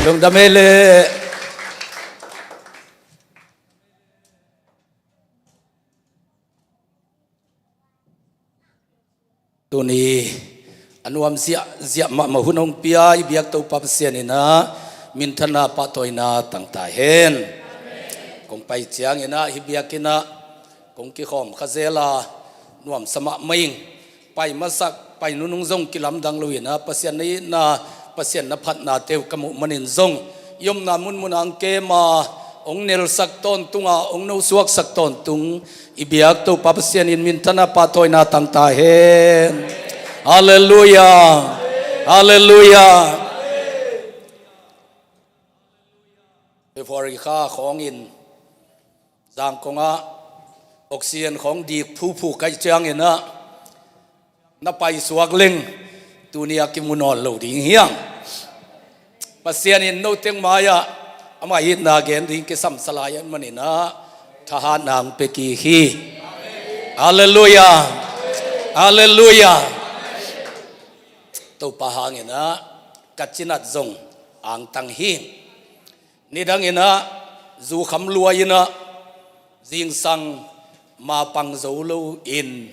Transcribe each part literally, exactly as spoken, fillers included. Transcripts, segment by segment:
Lungdam ei leh. Tuni a nuam ziahziah mahmah hun hong pia i biak Topa Pasian in ah minthanna pahtawina tangta hen. Kong pai ciangin ah hih biakinn ah kong kikhawm kha zel a, nuamsa mahmah ing. Pai masak, pai nunung zong kilamdang lo in ah Pasian na itna, Pasian na phatnate uh ka muh manin zong i omna munmun ah hong kem a, hong nelsak tawntung a, hong nosuaksak tawntung i biak Topa Pasian in minthanna pahtawina tangta hen. Halleluiah. Halleluiah. February kha khawngin Zangkong ah oxygen khawng dik phuphu kaih ciangin ah na paisuak leng tuni a kimu nawn lo ding hiang. Pasian in note mai-ah ama itna gen ding kisam sa lai ahih manin ah thahatna hong pia kik hi. Halleluiah. Halleluiah. Topa hangin ah ka cinat zong angtang hi. Nidangin ah zukham lua in ah zingsang mapang zo lo in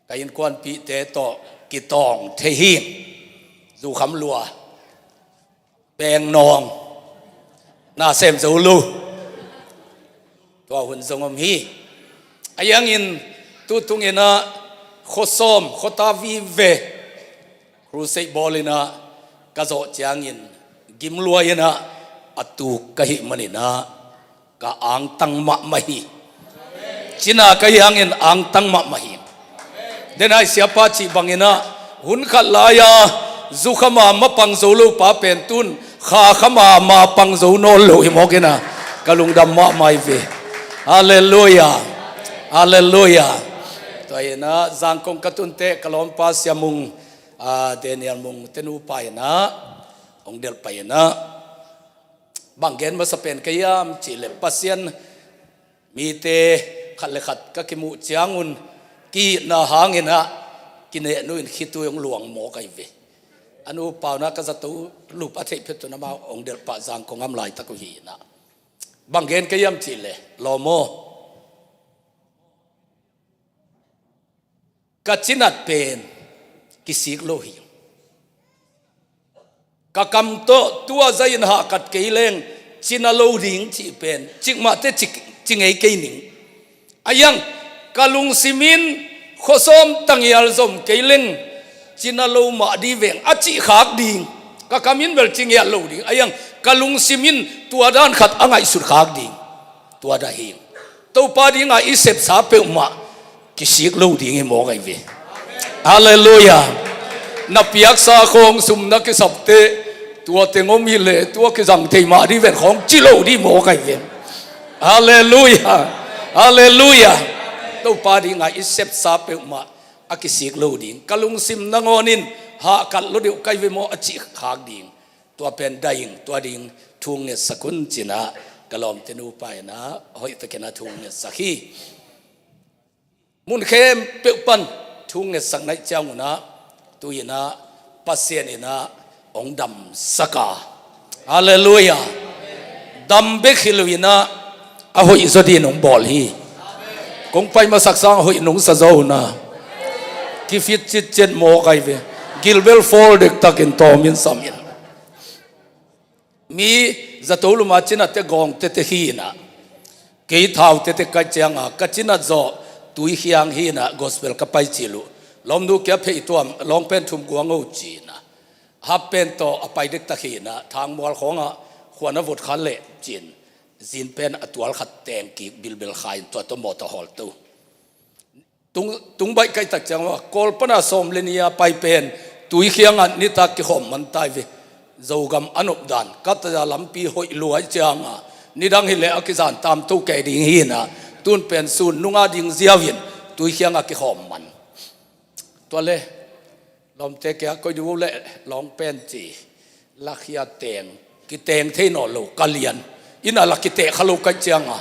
ka innkuanpihte tawh kitawng thei hi. Zukham lua, peng nawng, na sem zo lo, tua hun zong om hi. Ahi hangin tutungin ah khuasawm khuata vive crusade bawl in ah ka zawh ciangin gim lua in ah a tuk ka hih manin ah ka angtang mahmah hi. Cina ka hih hangin angtang mahmah hi. Denai siapa cih bangin ah hun khat lai-a zukham a mapang zo lo pa pen tun khakham a mapang zo nawn lo hi mawk in ah ka lungdam mahmah hi ve. Halleluiah. Halleluiah. Tua hi in ah Zangkong ka tun teh ka lawmpa Sia Mung, ah, Daniel Mung te nupa in ah hong delh pai in ah bang gen masa pen ka hiam cih leh Pasian mite khat le khat ka kimuh ciangun ki-itna hangin ah kinehnu in khitui hong luang mawk ahi ve. A nupa un ah ka zato lup a theih phet un amau hong delh pah Zangkong a om laitak uh hi in ah bang gen ka hiam cih leh lawm aw, ka cinat pen kisik lo hi. Ka kam tawh tua zah in hahkat kei leng cina lo ding cih pen cikmah teh ci, ci ngei kei ning. Ahi hang ka lungsim in khuasawm tangial zom kei leng cina lo mah ding veng a cih khak ding. Ka kam in bel ci ngiat lo ding, ahi hang ka lungsim in tua dan khat a ngaihsut khak ding. Tua dah hi. Topa dingah i sepsa peuhmah kisik lo ding hi mawk ahi ve. Halleluiah. Na piaksa khawng sum na kisap teh tua teng om hi leh tua kizang thei mah ding ven khawng ci lo ding mawk ahi ve. Halleluiah. Halleluiah. Topa dingah i sepsa peuhmah a kisik lo ding. Ka lungsim nangawn in hahkat lo deuh ka hi ve maw a cih khak ding. Tua pen dah ing, tua ding thu ngetsak un ci in ah ka lawmte nupa in ah hoihtakin ah thu ngetsak hi. Mun khempeuh pan thu ngetsak na hih ciangun ah tu-in ah Pasian in ah hong damsak a. Halleluiah. Dam bek hi lo in ah a hoih zaw dingin hong bawl hi. Kong pai masak sang hoih nungsa zaw un ah kifit citciat mawk ahi ve. Gilbel fawl dektakin tawm in sam in. Mi zato lum a cinat teh gawng tete hi in ah kei thau tete ka hih ciangah ka cinat zawh Tuikhiang hi in ah gospel ka pai cil uh. Lawmnu kia phei tuam lawng pen thum guang o ci in ah hap pen tawh a pai dektak hi in ah Thangmual khawngah khuan a vot kha leh ci-in zin pen a tual khat teng kik bilbel kha in tua tawh mawtaw hawl to. Tung, tung baih kaihtak ciang a Kawl pana sawm le nih a pai pen Tuikhiangah nitak kikhawm man ta hi ve. Zogam a nopdan kataza lampi hoih luai cianga nidang hileh a kizan tamto kei ding hi in ah tun pen sun nunga ding ziau in Tuikhiangah kikhawm man. Tua le lawmte kia koi duh leh lawng pen ci lakhia teng kiteng thei nawn lo ka lian. Inn ah la kiteh kha lo ka hih cianga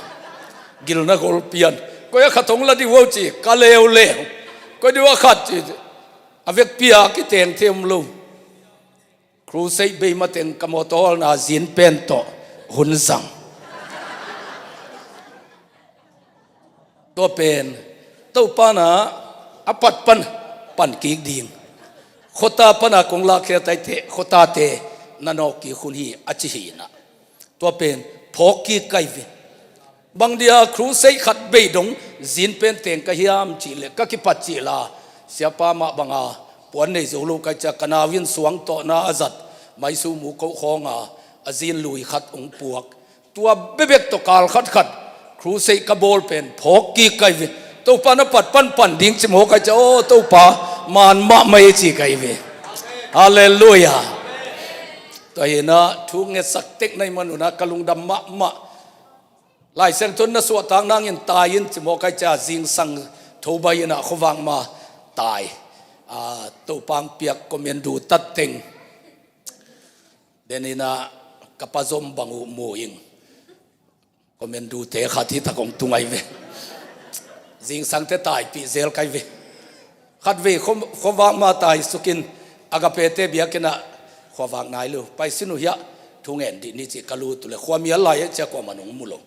gilna gol pian koi a khat hong la dih uh ci ka leuleu. Koi dih a khat ci a vekpi a kiteng thei om lo. Crusade bei mateng ka mawtaw hawlna zin pen tawh hun zang. Tua pen Topa na a pat pan pan kik ding. Khuata pana kong lakhia taite khuatate na nawk kik hun hi a ci hi na. Tua pen phawk kik kai ve. Bang dia crusade khat bei dong zin pen teng ka hiam cih le ka kipat cih la, siapa mah banga puan nei zo lo kai cia ka nau in suang tawhna a zat maisu mu koh khawnga a zin lui khat ong puak. Tua bebek tawh kal khatkhat crusade ka bawl pen phawk kik kai ve. Topa na pat pan pan ding ci maw kai cia, aw Topa, man mahmah ei ci kai ve. Halleluiah. Tua hina thu ngetsak tek nai manuna ka lungdam mahmah. Laisiangtho na suahtak nangin tai in ci maw kai cia zingsang thobai ina khuavak ma tai. Topang piak commando tatteng den ina ka pa zom bang uh mu ing. Commando te khat hi tak ong tungai ve. Zingsangte taipih zel kai ve. Khatvei khuavak ma tai sukin Agape te biakina khuavak nai lo paisin uh hiah thungen dih ni ci ka lut uh le khuamial lai cia kuaman ong mu lo.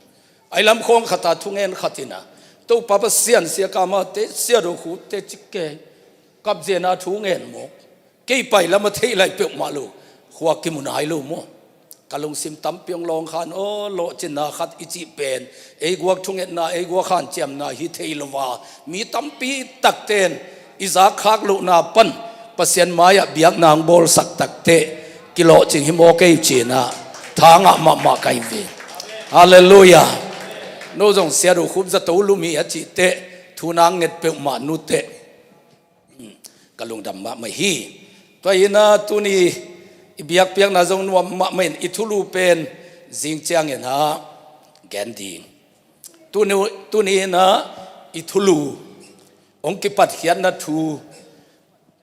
Ai lam khawng khata thungen khatina Topa Pasian sia ka mate sia do khu te cik ke kapzena thungen mawk. Kei pai lam a theih lai peuhmah lo khua kimu nai lo maw? Ka lungsim tampi ong lawng khan aw lawhcinna khat i cih pen ei guak thungetna ei guak hanciamna hi thei lo va mi tampi takten i zak khak lohna pan Pasian mai-ah biakna ong bawlsak takte kilawhcing hi maw kei cina thangah mahmah kai ve. Halleluiah. No zong sia do khup zato lum hi a cihte thunang nget peuhmah nute ka lungdam mahmah hi. Tua hina tuni i biakpiakna zong nuam mahmah in i thulu pen zing ciangin ha gen ding. Tuni hina i thulu ong kipatkhiatna thu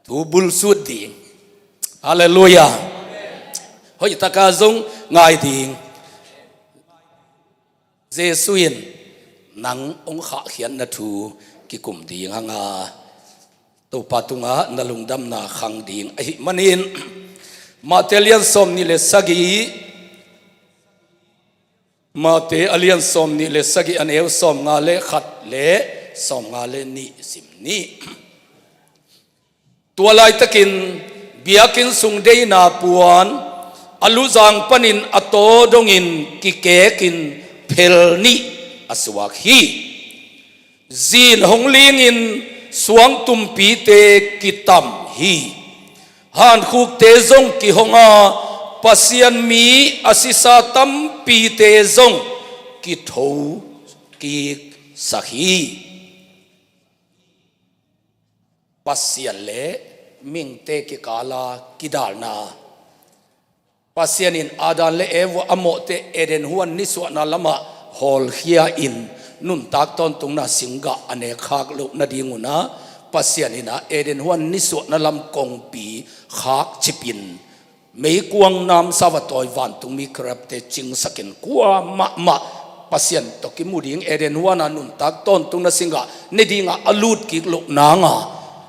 thu bulsut ding. Halleluiah. Hoihtaka zong ngai ding. Jesu in nang ong khahkhiatna thu kikum ding hanga Topa tunga na lungdamna khang ding ahi manin Mate lian sawm nih le sagih Mate a lian sawm nih le sagih a neu sawm nga le khat le sawm nga le nih sim nih. Tua laitakin biakinn sung deina puan a luzang panin a taw dongin kikekin phel nih a suak hi. Zin hong lingin suang tumpite kitam hi. Hankhukte zong kihonga Pasian mi a sisa tampite zong kitho kiksak hi. Pasian le mihingte kikala kidalna. Pasian in Adam le Eva a mawhte Eden huan nisuahna lamah hawlkhia in nuntak tawntungna singgah a nekkhak loh nadingunah Pasian inah Eden huan nisuahna lam kongpi khakcipin meikuang namsau a tawi vantungmi kherubte cingsakin kua mahmah Pasian tawh kimu ding Eden huana nuntak tawntungna singgah ne dinga a lutkik loh nanga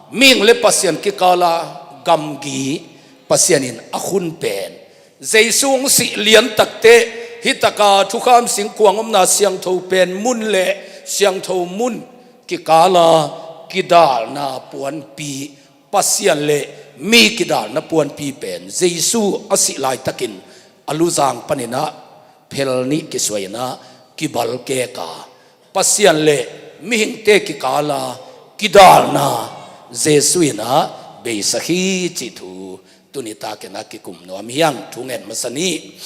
mihing le Pasian kikala gamgi Pasian in a khun pen Jesu hong sih liantakte hitaka thukham singkuang omna siangtho pen mun le siangtho mun kikala kidalna puanpi Pasian le mi kidalna puanpi pen Jesu a sih laitakin a luzang paninah phel nih kisuai inah kibalkeka Pasian le mihingte kikala kidalna Jesu inah beisak hi cih thu tuni takinah kikum nuam hiang thu ngen masa nih.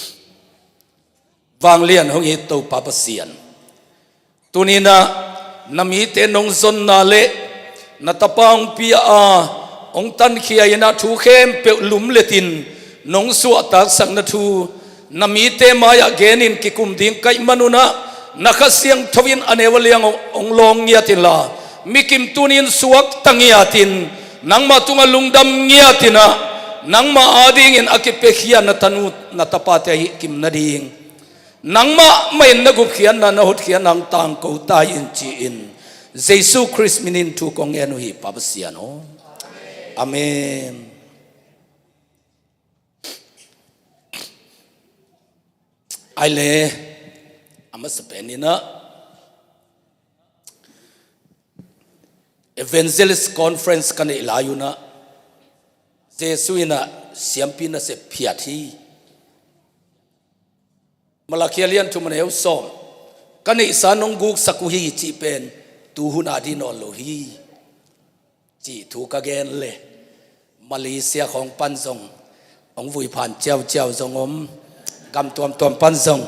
Vanglian hong it Topa Pasian, tuninah na mite nong zonna le na tapa hong pia a hong tankhia inah thu khempeuh lumletin nong suahtaksakna thu na mite mai-ah genin kikum ding kaih manunah na Kha Siangtho in a neu a liang hong lawng ngiat inla mikim tunin suakta ngiatin nangmah tungah lungdam ngiatinah nangmah adingin a kipiakhia na tanu na tapate ahi kim nading nangmah mah in na gupkhiatna na hotkhiatna hong tangko ta in ci-in Jesu Khrist minin thu kong ngen uh hi Pa Pasian aw. Amen. Ai le, a masa pen in ah Evangelist Conference ka neih lai un ah Jesuh in ah siampi nasep phiat hi. Malakhia lian thum a neu sawm, ka neihsa nong guksak uh hi cih pen tuhun a ding nawn lo hi, cih thu ka gen le Malaysia khawng pan zong hong vui phan ciauciau zong om, gam tuamtuam pan zong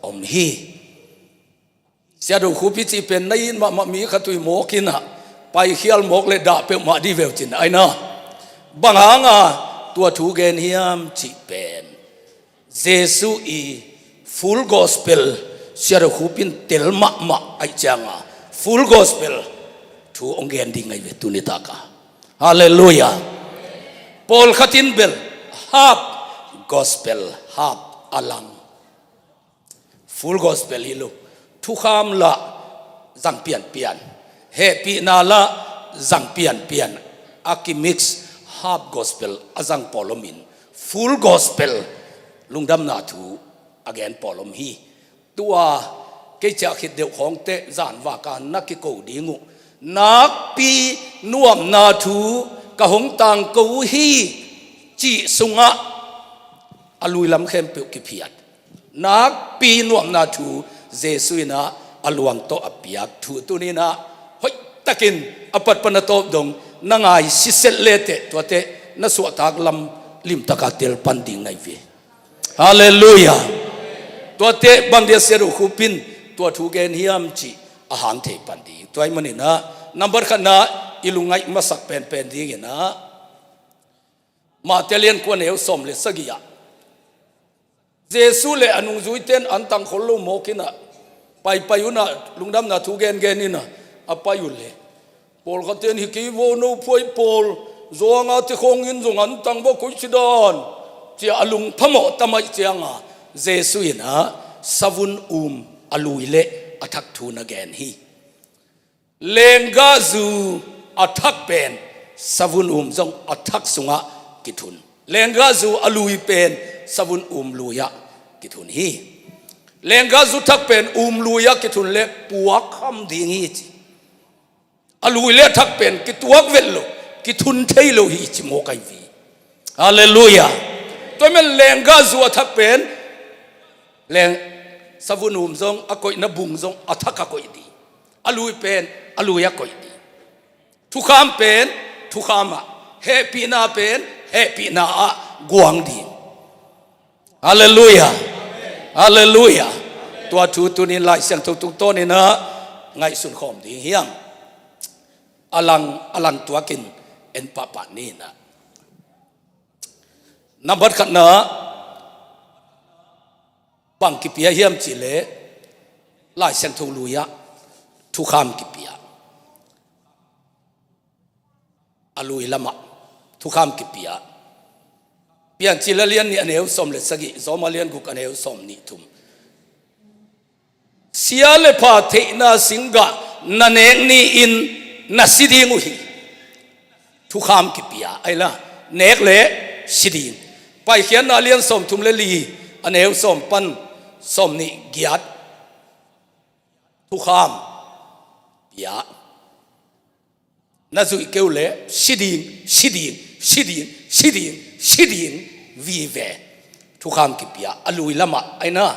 om hi. Siadu Khupi cih pen na it mahmah mi khat uh hi mawk in ah, paikhial mawk le dah peuhmah dih veu cin ai na. Bang hanga tua thu gen hiam cih pen Jesuh i Full Gospel Siadu Khupi in tel mahmah ahih cianga Full Gospel thu hong gen ding ahi ve tuni taka. Halleluiah. Pawlkhat in bel half gospel, half a lang. Full gospel hi lo. Thukham lah zang pianpian, hehpihna lah zang pianpian, a kimix half gospel a zang pawl om in, full gospel lungdamna thu a gen pawl om hi. Tua kei ciah khit deuh khawngte zanvaka na kiko ding uh. Nakpi nuamna thu ka hong tangko uh hi, cih sungah a lui lam khempeuh kiphiat. Nakpi nuamna thu Jesuh in ah a luang tawh a piak thu tuni in ah hoihtakin a patpan a tawp dong na ngai siset leteh tuate na suahtak lam limtaka tel pan ding ngai ve. Halleluiah. Tuate bang dia Siadu Khupi in tua thu gen hiam cih a hang thei pan ding. Tua ahih manin ah nambat khatna i lungngaih masak penpen dingin ah Mate lian kua neu sawm le sagih ah Jesuh le a nungzuite in an tang khol lo mawk in ah paipai un ah lungdamna thu gengen in ah a pai uh le pawlkhatte in hi kei vo no phuai pawl, zawhanga te khawngin zong an tang vo koi cidan, ci-a a lungphamawh tam ahih cianga Jesuh in ah savun um a lui le a thak thu na gen hi. Lenggahzu a thak pen savun um zong a thak sungah kithun. Lenggahzu a lui pen savun um lui-ah kithun hi. Lenggahzu thak pen um lui-ah kithun le puak kham ding hi ci. A lui le a thak pen kituak vet lo, kithun thei lo hi ci mawk ahi ve. Halleluiah. Tua men lenggahzu a thak pen leng savun um zong a koihna bung zong a thak a koih ding. A lui pen a lui a koih ding. Thukham pen thukham ah, hehpihna pen hehpihna ah guang ding. Halleluiah. Halleluiah. Tua thu tunin Lai Siangtho tungtawnin ah ngaihsun khawm ding hiang. A lang a lang tuakin en pahpah ni in ah. Nambat khatna bang kipia hiam cihleh Lai Siangtho lui-ah thukham kipia. A lui lamah thukham kipia. Piancil a lian nih a neu sawm le sagih, Zawma lian guk a neu sawm nih thum. Sia le pha theihna singgah na nek ni-in na si ding uh hi. Thukham kipia ahi la, nek le si ding. Paikhiatna lian sawm thum le li a neu sawm pan sawm nih giat. Thukham pia. Na zuih keu le si ding, si ding, si ding, si ding, si ding vive. Thukham kipia a lui lamah ahi na.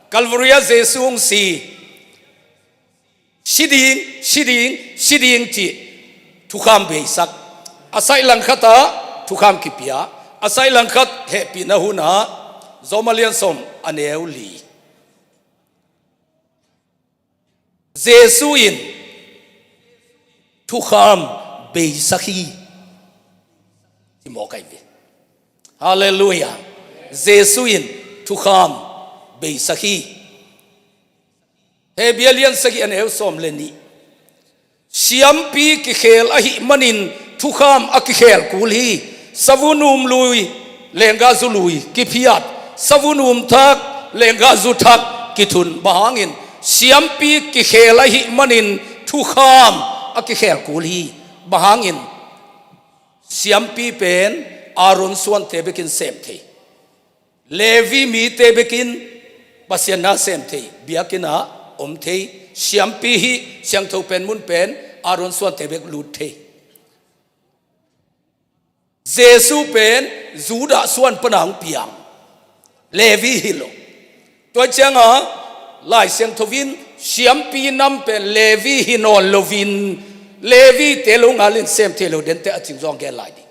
Calvary ah Jesuh hong si. Si ding, si ding, si ding cih thukham beisak. A saih langkhatah thukham kipia. A saih langkhat hehpihna hunah Zawma lian sawm a neu li. Jesuh in thukham beisak hi. Ci mawk ahi ve. Halleluiah. Jesuh in thukham beisak hi. Hebru lian sagih a neu sawm le nih. Siampi kikhel ahih manin thukham a kikhel kul hi. Savun um lui, lenggahzu lui kiphiat. Savun um thak, lenggahzu thak kithun. Bang hangin siampi kikhel ahih manin thukham a kikhel kul hi. Bang hangin siampi pen Aaron suante bekin sem thei. Levi mite bekin Pasian na sem thei, biakinn ah om thei, siampi hih siangtho pen mun pen Aaron suante bek lut thei. Jesu pen Judah suan pana hong piang, Levi hi lo. Tua ciangin Lai Siangtho in siampi nam pen Levi hi nawn loin, Levi te lo ngalin sem thei lo dente a cing zong gen lai ding.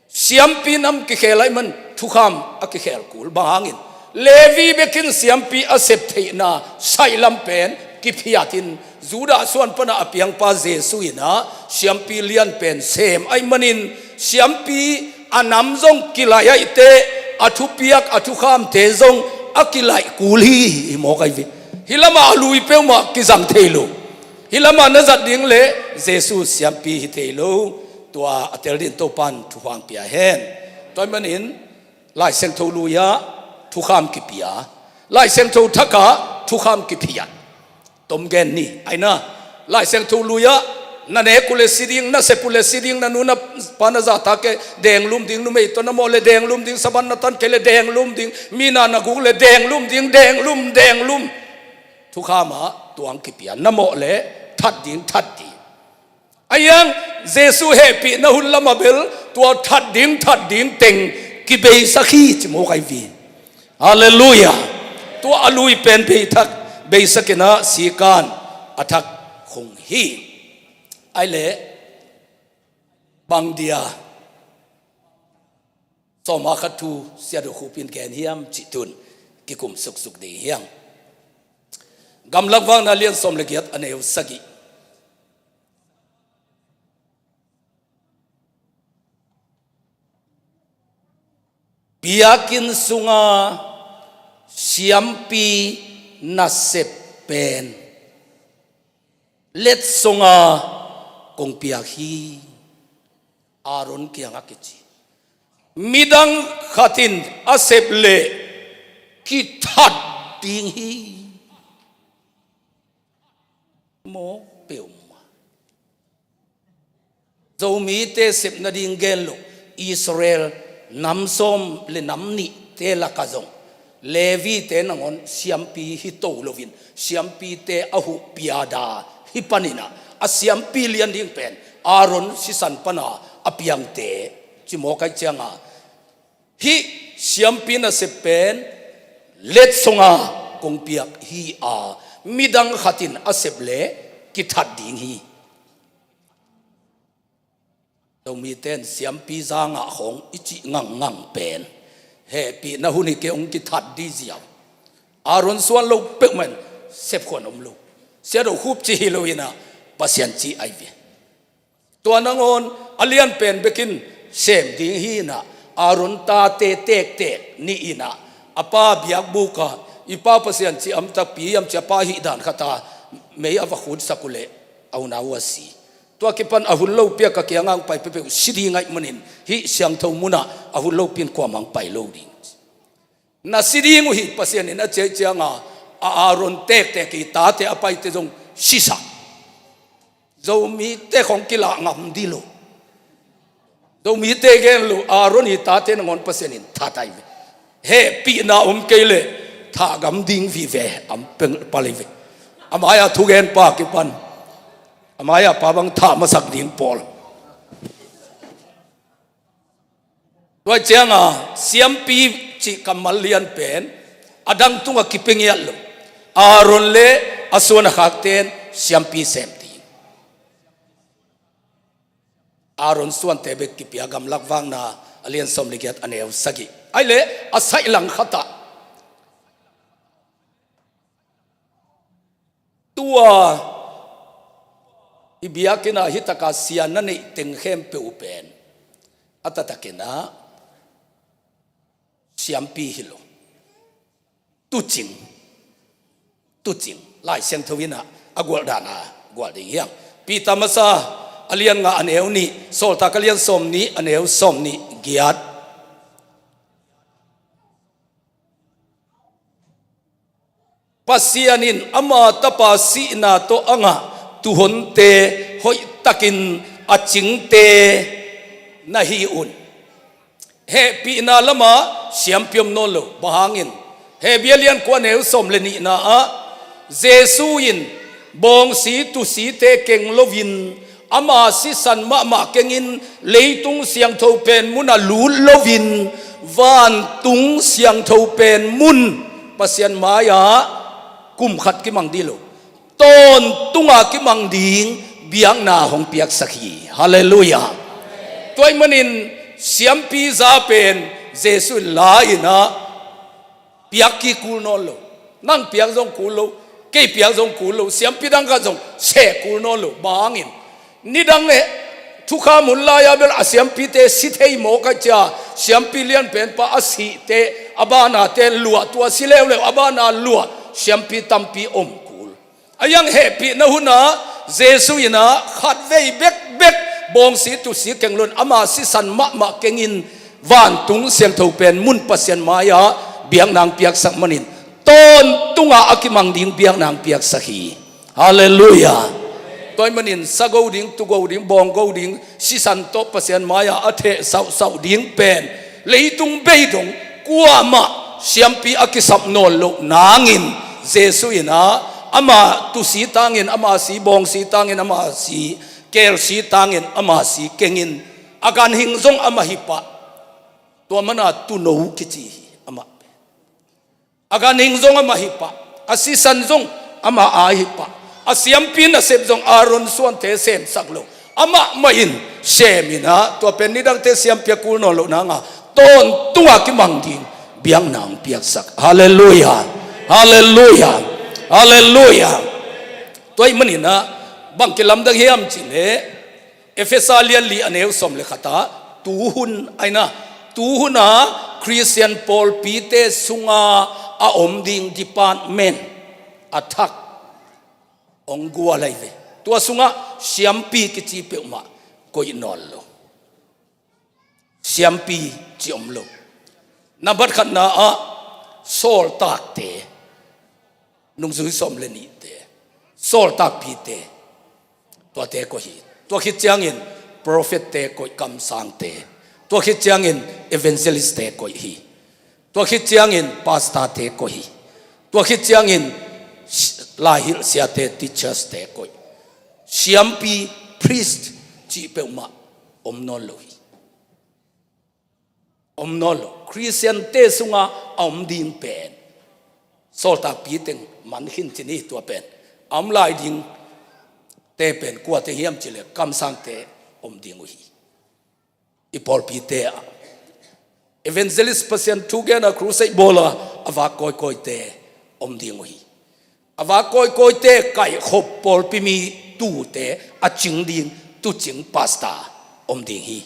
Siampi nam kikhel ahih man thukham a kikhel kul. Bang hangin Levi bekin siampi a sep theihna saihlam pen kiphiatin, Judah suan pana a piangpa Jesu in ah siampi lian pen sem ahih manin, siampi a nam zong kilaih ahih teh, a thupiak a thukhamte zong a kilaih kul hi, hi mawk ahi ve. Hih lamah a lui peuhmah kizang thei lo. Hih lamah na zat ding leh Jesu siampi hi thei lo. Tua a tel dingin Topa'n thupha hong pia hen. Tua ahih manin Lai Siangtho lui-ah thukham kipia, Lai Siangtho thakah thukham kiphiat. Tom gen ni, aina, Lai Siangtho lui-ah na nek uh leh si ding, na sep uh leh si ding, na nu na pa na zahtak leh denglum ding, numei tawh na mawh leh denglum ding, saban na tan kei leh denglum ding, mi na na guk leh denglum ding, denglum, denglum. Thukham ah tuang kipia, na mawh leh that ding, that ding. Ahi hang Jesu hehpihna hun lamah bel tua that ding, that ding teng kibeisak hi, ci mawk ahi ve. Halleluiah. Tua a lui pen bei thak, beisak in ah sikan a thak khong hi. Ahi leh bang dia sawma khat thu Sia Do Khup in gen hiam cih tun kikum suksuk ding hi hang. Gamlak Vakna lian sawm leh giat, a neu sagih. Biakinn sunga siampi nasep pen letsonga kong piak hi. Aaron kiangah kici, midang khat in a sep leh kithat ding hi. Mawk peuhmah. Zomite sep nading gen lo, Israel nam sawm leh nam nihte lakah zong Levite nangawn siampi hi to loin, siampite a huh piada hi panin ah, a siampi lian ding pen Aaron sisan pana a piangte, ci mawk ahi ciangin, hih siampi nasep pen letsonga kong piak hi a, midang khat in a sep leh kithat ding hi. Zomite in siampi zangah khawng i cih ngangngang pen hehpihna hun hi kei, hong kithat ding ziau. Aaron suan lo peuhmah in sep khuan om lo. Sia Do Khup ci hi lo in ah, Pasian ci ahi ve. Tua nangawn a lian pen bekin sem ding hi in ah, Aaron tate tektek nih in ah, a pa biakbuk ah, i pa Pasian cih a om takpi hiam ci a, pa hih dan khat a mei a va khutsak uh leh a unau uh a si. Tua kipan a hun lopi a ka kiangah hong pai peuhpeuh si ding ahih manin, hih siangtho munah a hun lopi in kuamah hong pai lo ding. Na si ding uh hi, Pasian in a ci ahih ciangin, a Aaron tektek i tate a paite zong sisak. Zomite khawng kilah ngam ding lo. Zomite gen lo, Aaron i tate nangawn Pasian in that ahi ve. Hehpihna om kei leh thah ngam ding vive, a om peng pal ahi ve. A mai-ah thugenpa kipan, a mai-ah pa bang thah masak ding pawl. Tua ciangin siampi cih kammal lian pen a dang tungah kipia ngiat lo. Aaron leh a suan a khakte in siampi sem ding. Aaron suante bek kipia, Gamlak Vakna a lian sawm leh giat, a neu sagih. Ahi leh a saih langkhat ah, tua i biakinn ah hih taka sia na neih teng khempeuh uh pen a taktakin ah siampi hi lo. Tuucing, tuucing, Lai Siangtho in ah a gualh dan a gualh ding hi hang. Peter Masa a lian nga, a neu nih, Sawltak a lian sawm nih, a neu sawm nih giat. Pasian in ama Tapa sihna tawh a ngah tuuhonte hoihtakin a cingte na hi un. Hehpihna lamah siampi om nawn lo. Bang hangin? Hebru a lian kua, neu sawm le nihna ah, Jesu in bawngsi tusite keng loin, ama sisan mahmah kengin leitung siangtho pen munah lut loin, vantung siangtho pen mun Pasian mai-ah kum khat kimang dih lo, tawntunga kimang ding biakna hong piaksak hi. Halleluiah. Tua ahih manin siampi za pen Jesu in la-in ah, piak kik kul nawn lo. Nang piak zong kul lo, kei piak zong kul lo, siampi dang khat zong seh kul nawn lo. Bang hangin, nidang eh, thukham hun lai-a bel a siampite si thei mawk ahih ciang, siampi lianpen pa a sihte, a bana te luah, tua si leuleu a bana luah siampi tampi om kul. A hiang hehpihna hunah Jesu in ah khatvei bekbek bawngsi tusi keng loin, ama sisan mahmah kengin vantung siangtho pen mun Pasian mai-ah biakna hong piaksak manin, tawntunga a kimang ding biakna hong piaksak hi. Halleluiah. Tua ahih manin sago ding, tugo ding, bawnggo ding, sisan tawh Pasian mai-ah a theh sauhsauh ding pen leitung bei dong kuamah siampi a kisap nawn loh nangin, Jesu in ah ama tusi tangin ama si, bawngsi tangin ama si, kelsi tangin ama si kengin, a ganhing zong amah hi pah. Tua mana tuuno kici hi amah. A ganhing zong amah hi pah, a sisan zong amah a hi pah, a siampi nasep zong Aaron suante semsak lo, amah mah in semin ah, tua pen nidangte siampi a kul nawn loh nanga tawntunga kimang ding biakna hong piaksak. Halleluiah. Halleluiah. Halleluiah. Tua ahih manin ah bang kilamdang hiam cih leh, Efesa lian li a neu sawm le khat ah, tuhun ahi na, tuhun a Khristian pawlpite sunga a om ding department a thak hong gual ahi ve. Tua sungah siampi kici peuhmah koih nawn lo. Siampi ci om lo. Nambat khatna ah sawltakte, nungzui sawm le nihte, sawltakpite, tuate koih hi. Tua khit ciangin prophette koih, kamsangte. Tua khit ciangin evangelistte koih hi. Tua khit ciangin pastorte koih hi. Tua khit ciangin laihilh siate, teacherste koih. Siampi, priest cih peuhmah om nawn lo hi. Om nawn lo. Khristiante sunga a om ding pen sawltakpi teng man khin ci ni, tua pen a om lai dingte pen kuate hiam cih leh kamsangte om ding uh hi. I pawlpite ah evangelist, Pasian thu gen a, crusade bawl a, a vak kawikawite om ding uh hi. A vak kawikawite kaihkhop pawlpi mi tuute a cing ding tuucing, pastor om ding hi.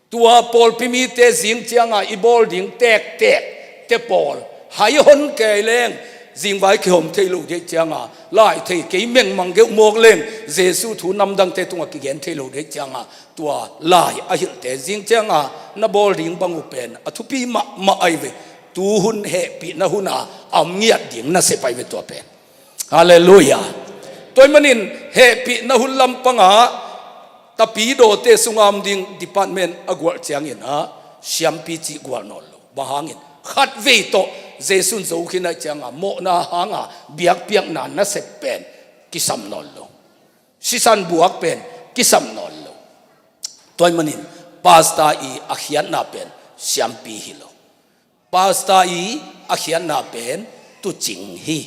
Tua pawlpi mite zing cianga i bawl ding tektekte pawl hai hon kei leng, zingvai kihawm thei lo deih cianga, lai thei kei mengmang geuh mawk leng, Jesu thu namdangte tungah kigen thei lo deih cianga, tua lai a hilhte zing cianga na bawl ding bang uh pen a thupi mahmah ahi ve. Tuhun hehpihna huna a om ngiat ding nasep ahi ve tua pen. Halleluiah. Tua ahih manin hehpihna hun lampangah tapidawte sunga om ding department a gualh ciangin ah siampi cih gualh nawn lo. Bang hangin, khatvei tawh Jesu in zo khin ahih cianga mawhna hanga biakpiakna nasep pen kisam nawn lo. Sisan buak pen kisam nawn lo. Tua ahih manin pastor i a khiatna pen siampi hi lo. Pastor i a khiatna pen tuucing hi.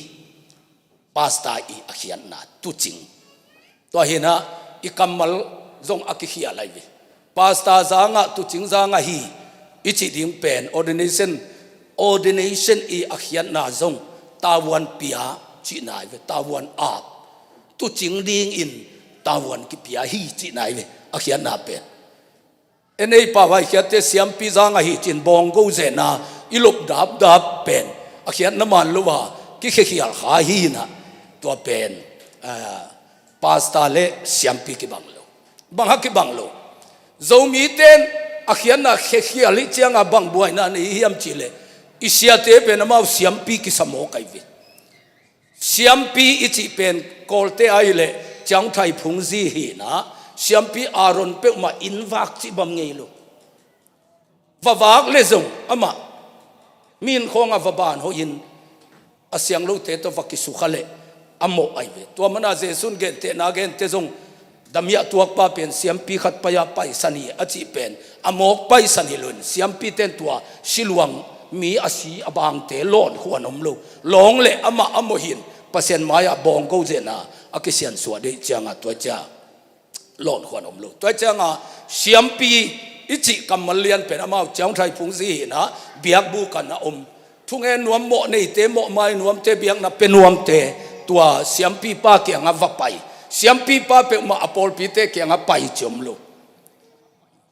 Pastor i a khiatna tuucing. Tua hi na, i kammal zong a kikhial ahi ve. Pastor zangah, tuucing zangah hi i cih ding pen ordination, ordination i a khiatna zong tavuan pia cihna ahi ve, tavuan ap. Tuucing dingin tavuan kipia hi cihna ahi ve, a khiatna pen. En ei pau a i khiatte siampi zangah hi cin bawnggo zena i lop dapdap pen a khiatna man lo a kikhiakhial kha hi na, tua pen, ah, pastor le siampi kibang lo. Bang hang kibang lo? Zomite in a khiatna khiakhial hi cianga bang buaina nei hiam cih leh, i siate pen amau siampi kisa mawk ahi ve. Siampi i cih pen Kawlte ahih leh ciangthai phungzi hi na, siampi Aaron peuhmah inn vak cih bang ngei lo. Va vak le zong amah mi inn khawngah va ban hoihin a siang lote tawh va kisukha leh a mawh ahi ve. Tua mana Jesuh in gentehna gente zong, damiah tuakpa pen siampi khat pai-a paisan hi a cih pen a mawk paisan hi loin, siampite in tua siluang mi a si a bangte lawn khuan om lo. Lawng le amah a mawh hi-in Pasian mai-ah bawngko zehna a kisiansuah deih cianga tua cia lawn khuan om lo. Tua cianga siampi i cih kammal lian pen amau Ciang Thai Phungzi hi-in ah biakbuk ah a om. Thungen nuam, mawh neite mawh mai nuamte, biakna pia nuamte tua siampipa kiangah va pai. Siampipa peuhmah a pawlpite kiangah pai ci om lo.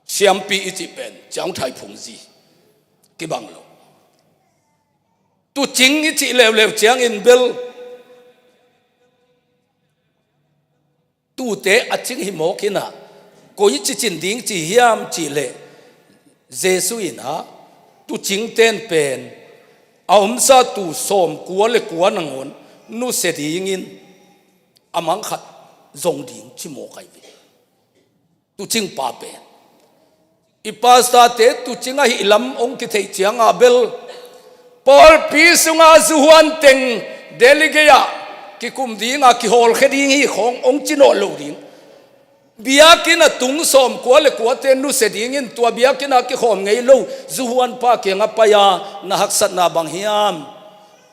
Siampi i cih pen Ciang Thai Phungzi kibang lo. Tuucing i cih leuleu ciangin bel tuute a cing hi mawk in ah, koici cin ding ci hiam cih leh, Jesuh in ah tuucingte in pen a omsa tuu sawmkua le kua nangawn nusia dingin a mang khat zong ding ci mawk ahi ve. Tuucingpa pen i pastorte tuucing ahih lam hong kitheih cianga bel pawlpi sunga zuhuan teng Delhi gei-ah kikum dinga kihawlkhia ding hi khawng hong ci nawn lo ding. Biakinn a tung sawmkua le kuate nusia dingin tua biakinn a kikhawm ngei lo zuhuanpa kiangah pai-a, na haksatna bang hiam?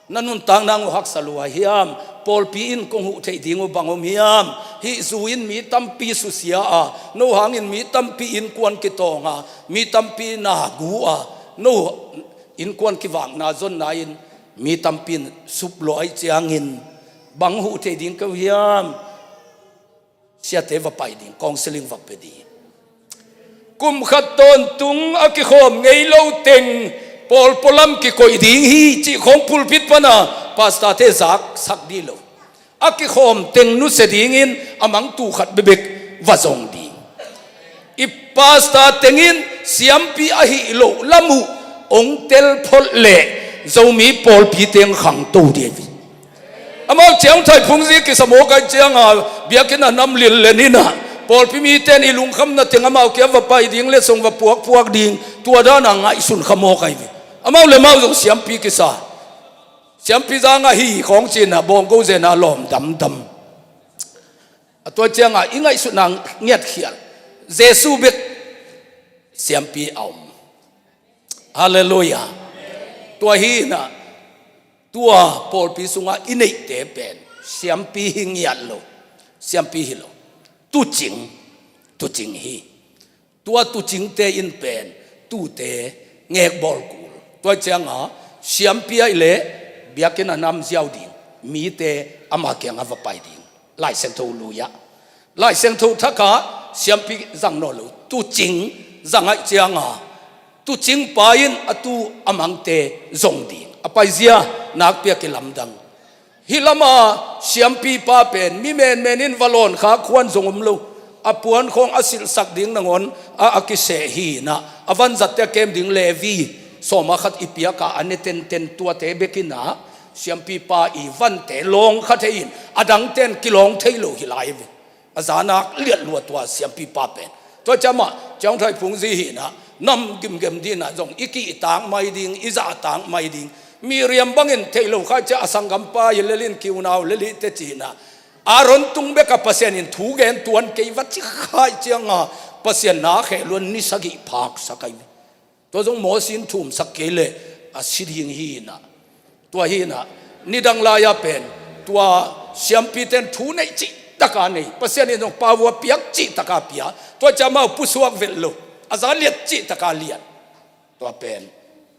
Na nuntakna hong haksa lua hiam? Pawlpi in kong huh theih ding uh bang om hiam? Hih zu in mi tampi susia a, no hangin mi tampi innkuan kitawng a, mi tampi na gu a, no innkuan kivakna zonna in mi tampi in sup lua ahih ciangin bang huh theih ding ka uh hiam? Siate va pai ding, counseling va pia ding. Kum khat tawntung a kikhawm ngei lo teng pawlpi lam kikoih ding hi cih khawng pulpit pana pastorte zaksak dih lo. A kikhawm teng nusia dingin a mang tuu khat bekbek va zong ding. I pastor tengin siampi ahih loh lam uh hong tel phot leh Zomi pawlpi teng khangto dih hi. Amau Ciang Thai Phungzi kisa mawk ahih cianga biakinn a nam lillen in ah pawlpi mite in i lungkhamna teng amau kiang va pai ding, letsong va puakpuak ding, tua dana ngaihsun kha mawk ahi ve. Amau le amau zong siampi kisa, siampi zanga hi khawng ci-in ah bawngko zehna lawm damdam. A tua cianga i ngaihsutna ngiatkhial, Jesuh bek siampi a om. Halleluiah. Tua hi-in ah tua pawlpi sunga i neihte pen siampi hi ngiat lo, siampi hi lo. Tuucing, tuucing hi. Tua tuucingte in pen tuute ngekbawl kul. Tua cianga siampi ahih leh biakinn a nam ziau ding, mite ama kiangah va pai ding. Lai Siangtho lui-ah, Lai Siangtho thakah siampi zang nawn lo, tuucing zang ahih cianga tuucingpa in a tuu a mangte zong ding. A paizia nakpi-a kilamdang. Hih lama siampipa pen mi menmen in va lawnkhak huan zong om lo. A puan khawng a silhsak ding nangawn a, a kiseh hi-in ah a vanzatte a kem ding Levi sawma khat i piak a, a ne tenten tuate bek in ah siampipa i vante lawng kha thei-in a dangten kilawng thei lo hi lai ve. A zanak liat lua tua siampipa pen. Tua ciang mah Ciang Thai Phungzi hi-in ah nam gimgem ding in ah zong i kihtak mai ding, i zahtak mai ding. Miriam bangin theih lo kha ahih ciang a sanggampa i lel in, kiunau lel i teci-in ah Aaron tung bekah Pasian in thu gen tuan kei va ci kha ahih cianga Pasian na kheh luan ni sagih phaksak ahi ve. Tua zong Moses in thumsak kei leh a si ding hi-in ah. Tua hi-in ah nidang lai-a pen tua siampite in thu neih cih taka nei, Pasian in zong pau a piak cih taka pia. Tua ciang amau pusuak velh lo, a za liat cih taka liat. Tua pen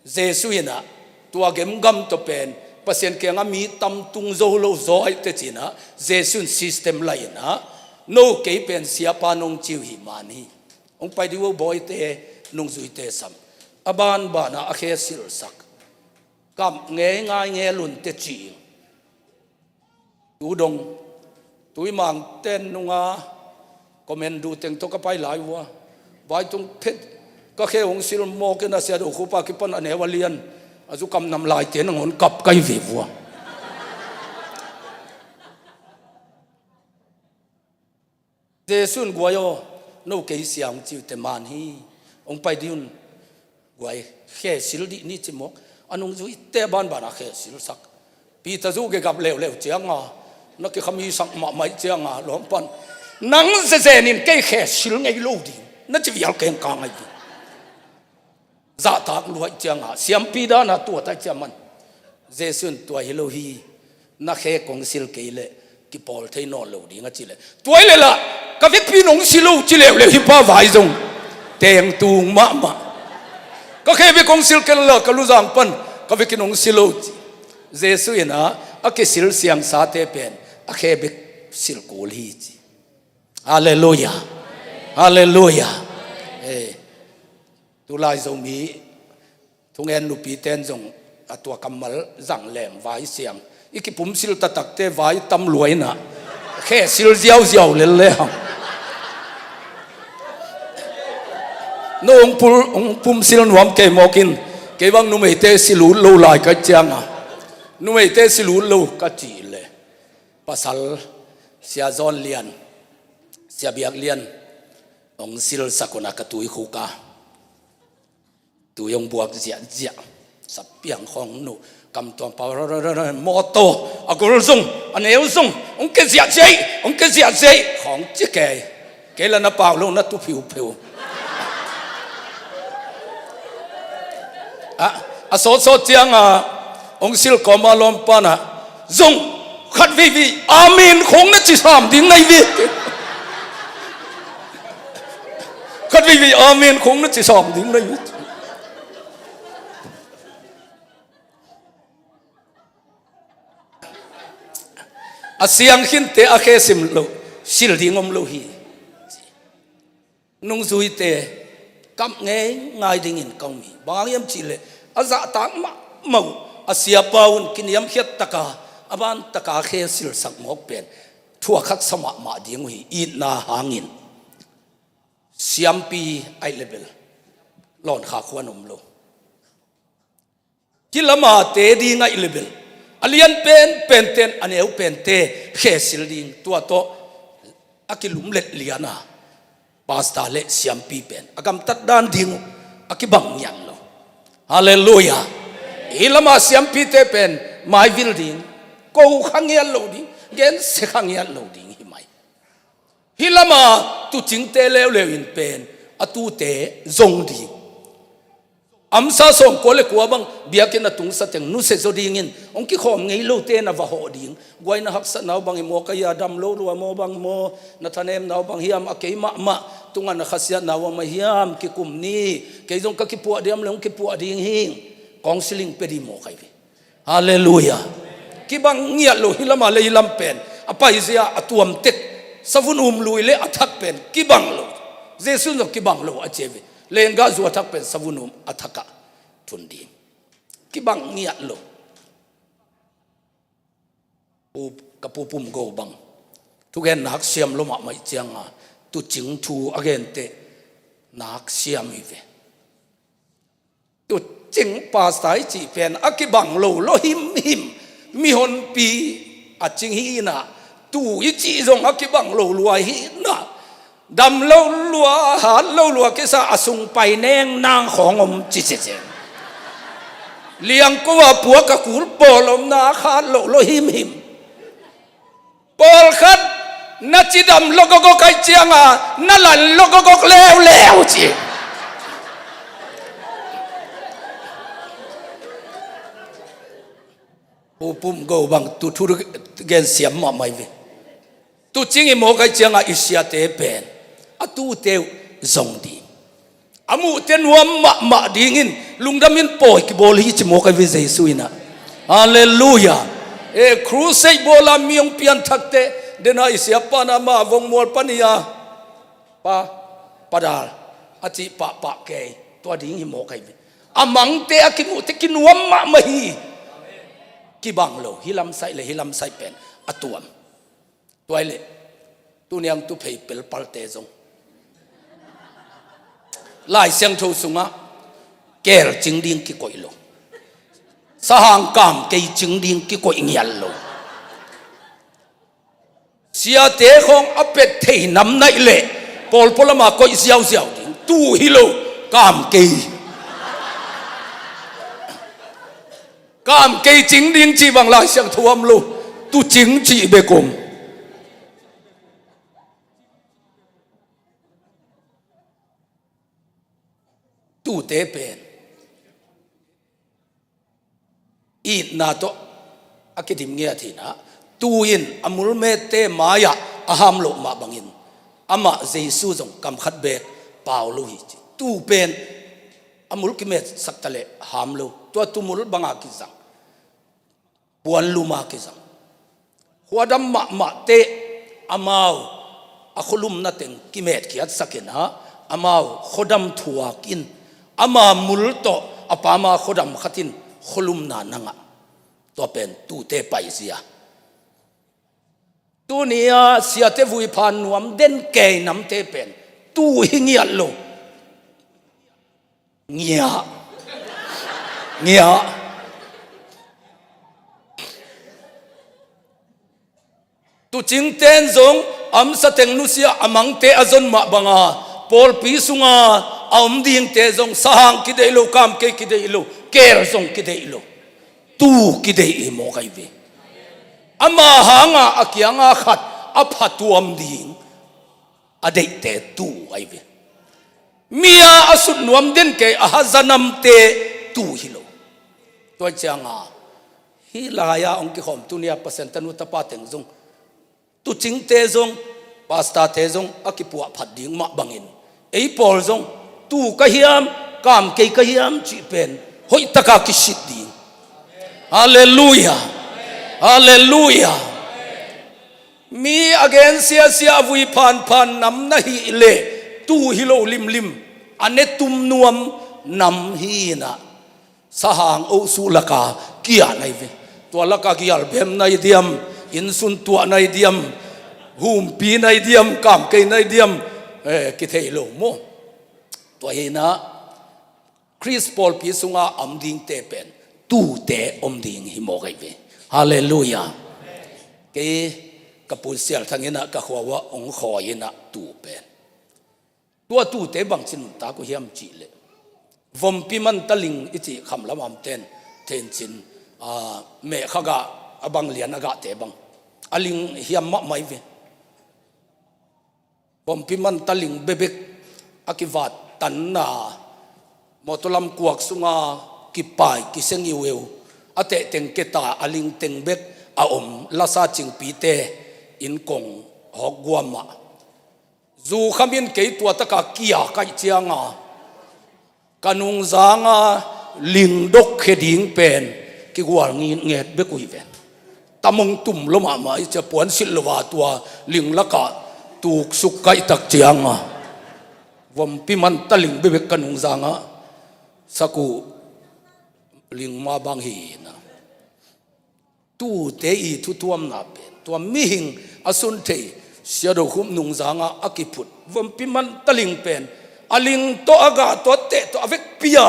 Jesuh in ah tua gemgam tawh pen Pasian kiangah mi tam tung zo lo zaw ahih teci-in ah Jesuh in system la-in ah, no kei pen siapa nong ci uh hi man hi. Hong pai dih uh, bawite, nungzuite sam. A banbanah a khe silhsak, kap ngeingai ngelun teci. Tu dong, tui mangten nunga comment duh teng tawh ka pai lai uh a, vaitung phet ka khe hong silh mawk in a, Sia Do Khup a kipan a neu a lian a zukam nam laite nangawn kap ka hi ve uh a. Jesuh in, guai aw, no kei sia hong ci uh teh man hi. Hong pai dih un, guai, khe silh dih ni ci mawk. A nungzuite banbanah khe silhsak. Peter zu gegap leuleu cianga, na kikhamisak mahmah cianga, lawm pan, nang zezen in kei khe sil ngei lo ding, na ci vial keng ka ngai ding. Zahtak luai cianga, siampi dana tua tai ciaman. Jesu in tua hi lo hi, na khe kong sil kei leh kipawl thei nawn lo ding a ci leh. Tua hi leh lah, ka vekpi in hong si lo ci leuleu hi pa vai zong. Tengtung mahmah. Ka khe bek kong sil kei leh lah, ka luzang pan, ka vekin hong si lo ci. Jesu in a, a kisil siangsate pen, a khe bek sil kul hi ci. Halleluiah. Halleluiah. Eh. Tulai Zomi thungen nupi ten zong a tua kammal zang leng vai siang. I kipumsil taktakte vai tam luaina. Khe sil ziauziau lel le hang. No hong pul, hong pumsil nuam kei mawkin. Kei bang numeite sil ut lo lai ka cianga. Numeite sil ut lo ka ci le. Pasal Sia Zawn Lian, Sia Biak Lian, hong silsak una ka tuikhuk a. Tui hong buak ziahziah. Sapiang khawng nu, kam tuang pau, mawtaw, a gol zong, a neu zong, hong ke ziahziah, hong ke ziahziah, khawng ci kei. Kei la na pau lo na tu phiupheu. A, a sawtsawt cianga, hong sil kawma lawm pana, zong, khat veivei, amen khawng na ci sam ding nai ve. Khat veivei, amen khawng na ci sam ding nai ve. A siang khinte a khe sim lo, sil ding om lo hi. Nungzuite, kap ngei ngai dingin ka um hi. Bang hang hiam cihleh, a zahtak mahmah uh, a siapa un kiniamkhiat taka, a ban taka khe silsak mawk pen, thuak haksa mahmah ding uh hi, itna hangin. Siampi aih lebel, lawn kha khuan om lo. Hih lama te ding aih lebel. A lian pen, penten, a neu pente, khe sil ding. Tua tawh, a kilumlet liana. Pastor le siampi pen. A gamtat dan ding uh, a kibang ngiat lo. Halleluiah. Hih lama siampite pen, maivil ding. Ko kha ngiat lo ding. Gensia kha ngiat lo ding hi mai. Hih lama tucingte leuleu in pen a tute zong ding. Amsa sawmkua le kua bang biakinn a tungsa teng nusia zaw dingin hong kikhawm ngei lote na va hawh ding. Guai na haksatna uh bang hi maw, ka hia dam lo lua maw bang maw, na thanemna uh bang hiam, a kei mahmah tunga na khasiatna uh a mah hiam, kikum ni, kei zong ka kipuah diam le hong kipuah ding hing. Counseling pia ding maw kai ve. Halleluiah. Kibang ngiat lo hih lama le hih lam pen. A paizia a tuam tek. Savun um lui le a thak pen. Kibang lo. Jesu zong kibang lo a ci ve. Lenggah zu a thak pen savun um a thakah thun ding. Kibang ngiat lo. Pu, ka pu Pum Go bang. Thugen nak siam lo mahmah ih cianga. Tucing thu a gente nak siam hi ve. Tucing pastor i cih pen a kibang lo lo himhim. Mihonpi a cing hi inah, tu i cih zong a kibang lo lua hi inah. Dam lo lua, hat lo lua kisa a sung pai neng nang khawng om ci ci ci. Liangko a puak a kul pawl om nak hat lo lo himhim. Pawlkhat na cidam logogok ai cianga na lan logogok leuleu ci. Pupum go bang tu thu gen siam mahmah hi ve. Tucing i mawk ai cianga i siate pen a tute uh zong ding. A muhte nuam mahmah dingin lungdamin pawi kibawl hi ci mawk ai ve Jesu inah. Halleluiah. E, crusade bawla mi hong pianthakte dena i siapa na ma vongmual pan hi a, pa, padal a cih pahpah kei tua ding hi mawk ai ve. A mangte a kimuhte kinuam mahmah hi. Kibang lo hi lamsaih le hi lamsaih pen a tuam. Tuai leh tuniang tu phei pelpalte zong Lai Siangtho sungah keel cing ding kikoih lo. Sahang kam kei cing ding kikoih ngial lo. Siate khawng a pet thei nam naih leh pawlpawlama koih ziauziau ding tu hi lo. Kam kei Kam kei cing ding cih bang Lai Siangtho om lo. Tu cing cih bek om. Tute pen itna tawh a kidim ngiat hi-in ah, tu-in a mulmette mai-ah a ham loh mah bangin, amah Jesu zong kam khat beek pau lo hi ci. Tu pen a mul kimetsak ta leh ham lo. Tua tumul banga kizang, puanluma kizang, khuadam mahmahte amau a khualumna teng kimetkhiatsak in ah, amau khuadam thuak in, ama mul tawh a pama khuadam khat in khualumna na ngah. Tua pen tute paizia. Tuni-a siate vuiphan nuam den kei namte pen tu hi ngiat lo. Ngiah. Ngiah. Tucingten zong amsa teng nusia a mangte a zon mah banga, pawlpi sunga a om dingte zong sahang kideih lo, kamkei kideih lo, keel zong kideih lo. Tu kideih hi mawk ahi ve. Ama hanga a kianga khat a phatuam ding a deihte tu ahi ve. Mi-a a sut nuam den kei a haza namte tu hi lo. Tua cianga hih lai-a hong kikhawm tuni-a Pasian tanu tapa teng zong, tucingte zong, pastorte zong a kipuah phat ding mah bangin, ei pawl zong tu ka hiam, kamkei ka hiam cih pen hoihtaka kisit ding. Halleluiah. Halleluiah. Mi a gen siasia a vuiphanphan nam na hih leh tu hi lo limlim, a netum nuam nam hi-in ah, sahang ohsuh laka kiah na hi ve. Tua laka gialbem na hi diam, innsun tuah na hi diam, humpi na hi diam, kamkei na hi diam, eh, kithei lo maw. Tua hi-in ah Khrist pawlpi sunga om dingte pen tute om ding hi mawk ahi ve. Halleluiah. Kei ka pu Sial Thang in ah ka khua uah hong khawi in ah tu pen, tua tute bangci nuntak uh hiam cih leh, Vompi Manta Ling i cih khamlam a omten thencin, ah, mehkha gah, a bang lian a gahte bang, a ling hiam mahmah ahi ve. Vompi Manta Ling bebek a kivat tanna, mawtaw lam kuak sunga kipai kisia ngiueu, a tehteng keta a ling teng bek a om lasa cingpite innkong hawk guam ah, zu khamin kei tua taka kia kaih cianga, ka nungzanga ling dokkhia ding pen kigual ngitnget bek uh hi ve. Tam hong tum lua mahmah hi cia, puansilh lo a tua ling lakah tuksuk kaihtak cianga, Vompi Manta Ling bebek ka nungzanga sak uh, ling ma bang hi na. Tute i thutuamna pen tua mihing a sun thei Sia Do Khup nungzanga a kiphut Vompi Manta Ling pen a ling tawh, a gah tawh, a teh tawh, a vekpi-a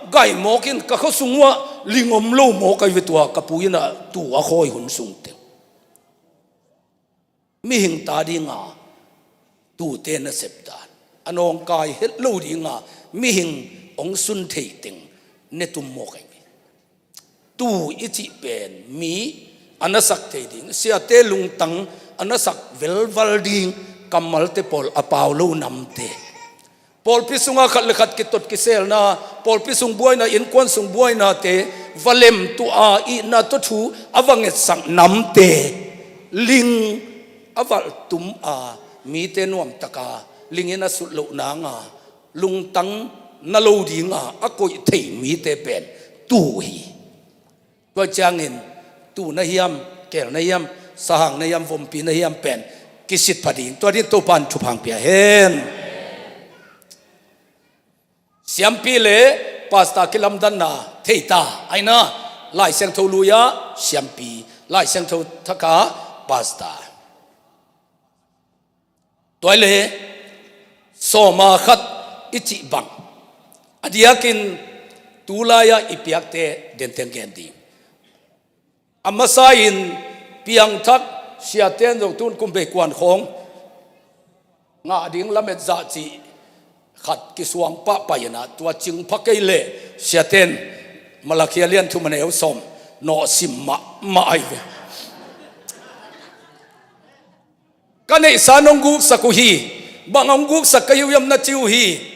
gaih mawkin ka khuasung uah ling om lo mawk ahi ve. Tua ka pu in ah tu a khawi hun sungteng, mihing ta dinga tute nasep dan, a nawngkai het lo dinga mihing hong sun thei teng netum mawk ahi ve. Tu i cih pen mi a na sak thei ding, siate lungtang a na sak velval ding kammalte pawl a pau lo namte, pawlpi sunga khat le khat kitot kiselna, pawlpi sung buaina, innkuan sung buainate va lemtuh a, itna tawh thu a va ngetsak namte, ling a valh tum a, mite nuamtaka lingin a sut loh nanga lungtang na lo dinga a koih thei mite pen tu hi. Tua ciangin tu na hiam, keel na hiam, sahang na hiam, vompi na hiam pen kisit pha ding. Tua ding Topan thupha hong pia hen. Siampi le pastor kilamdanna thei ta, aina Lai Siangtho lui-a siampi, Lai Siangtho thak-a pastor. Tua hi leh sawma khat i cih bang, a diakin tulai-a i piakte genteng gen ding. A masa-in piangthak siate in zong tun kum bei kuan khawng ngah ding lamet zah cih khat kisuang pahpah in ah, tua cing pha kei leh siate in Malakhia lian thum a neu sawm, nawhsim mahmah ahi ve. Ka neihsa nong guksak uh hi. Bang hong guksak ka hi uh hiam na ci uh hi.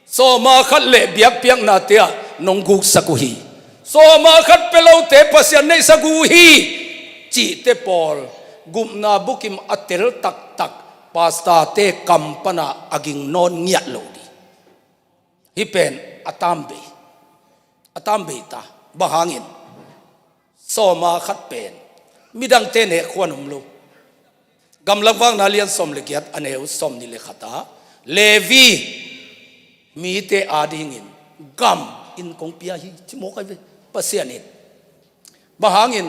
Sawma khat le biakpiaknate ah nong guksak uh hi. Sawma khat pia lote Pasian neihsa gu uh hi, cihte pawl gupna bukim a tel taktak pastorte kam pana a ging nawn ngiat lo ding. Hih pen a tambei, a tambei ta. Bang hangin? Sawma khat pen midangte nek huan om lo. Gamlak Vakna lian sawm le giat, a neu sawm nih le khat ah Levi mite adingin gam in kong pia hi, ci mawk ahi ve Pasian in. Bang hangin?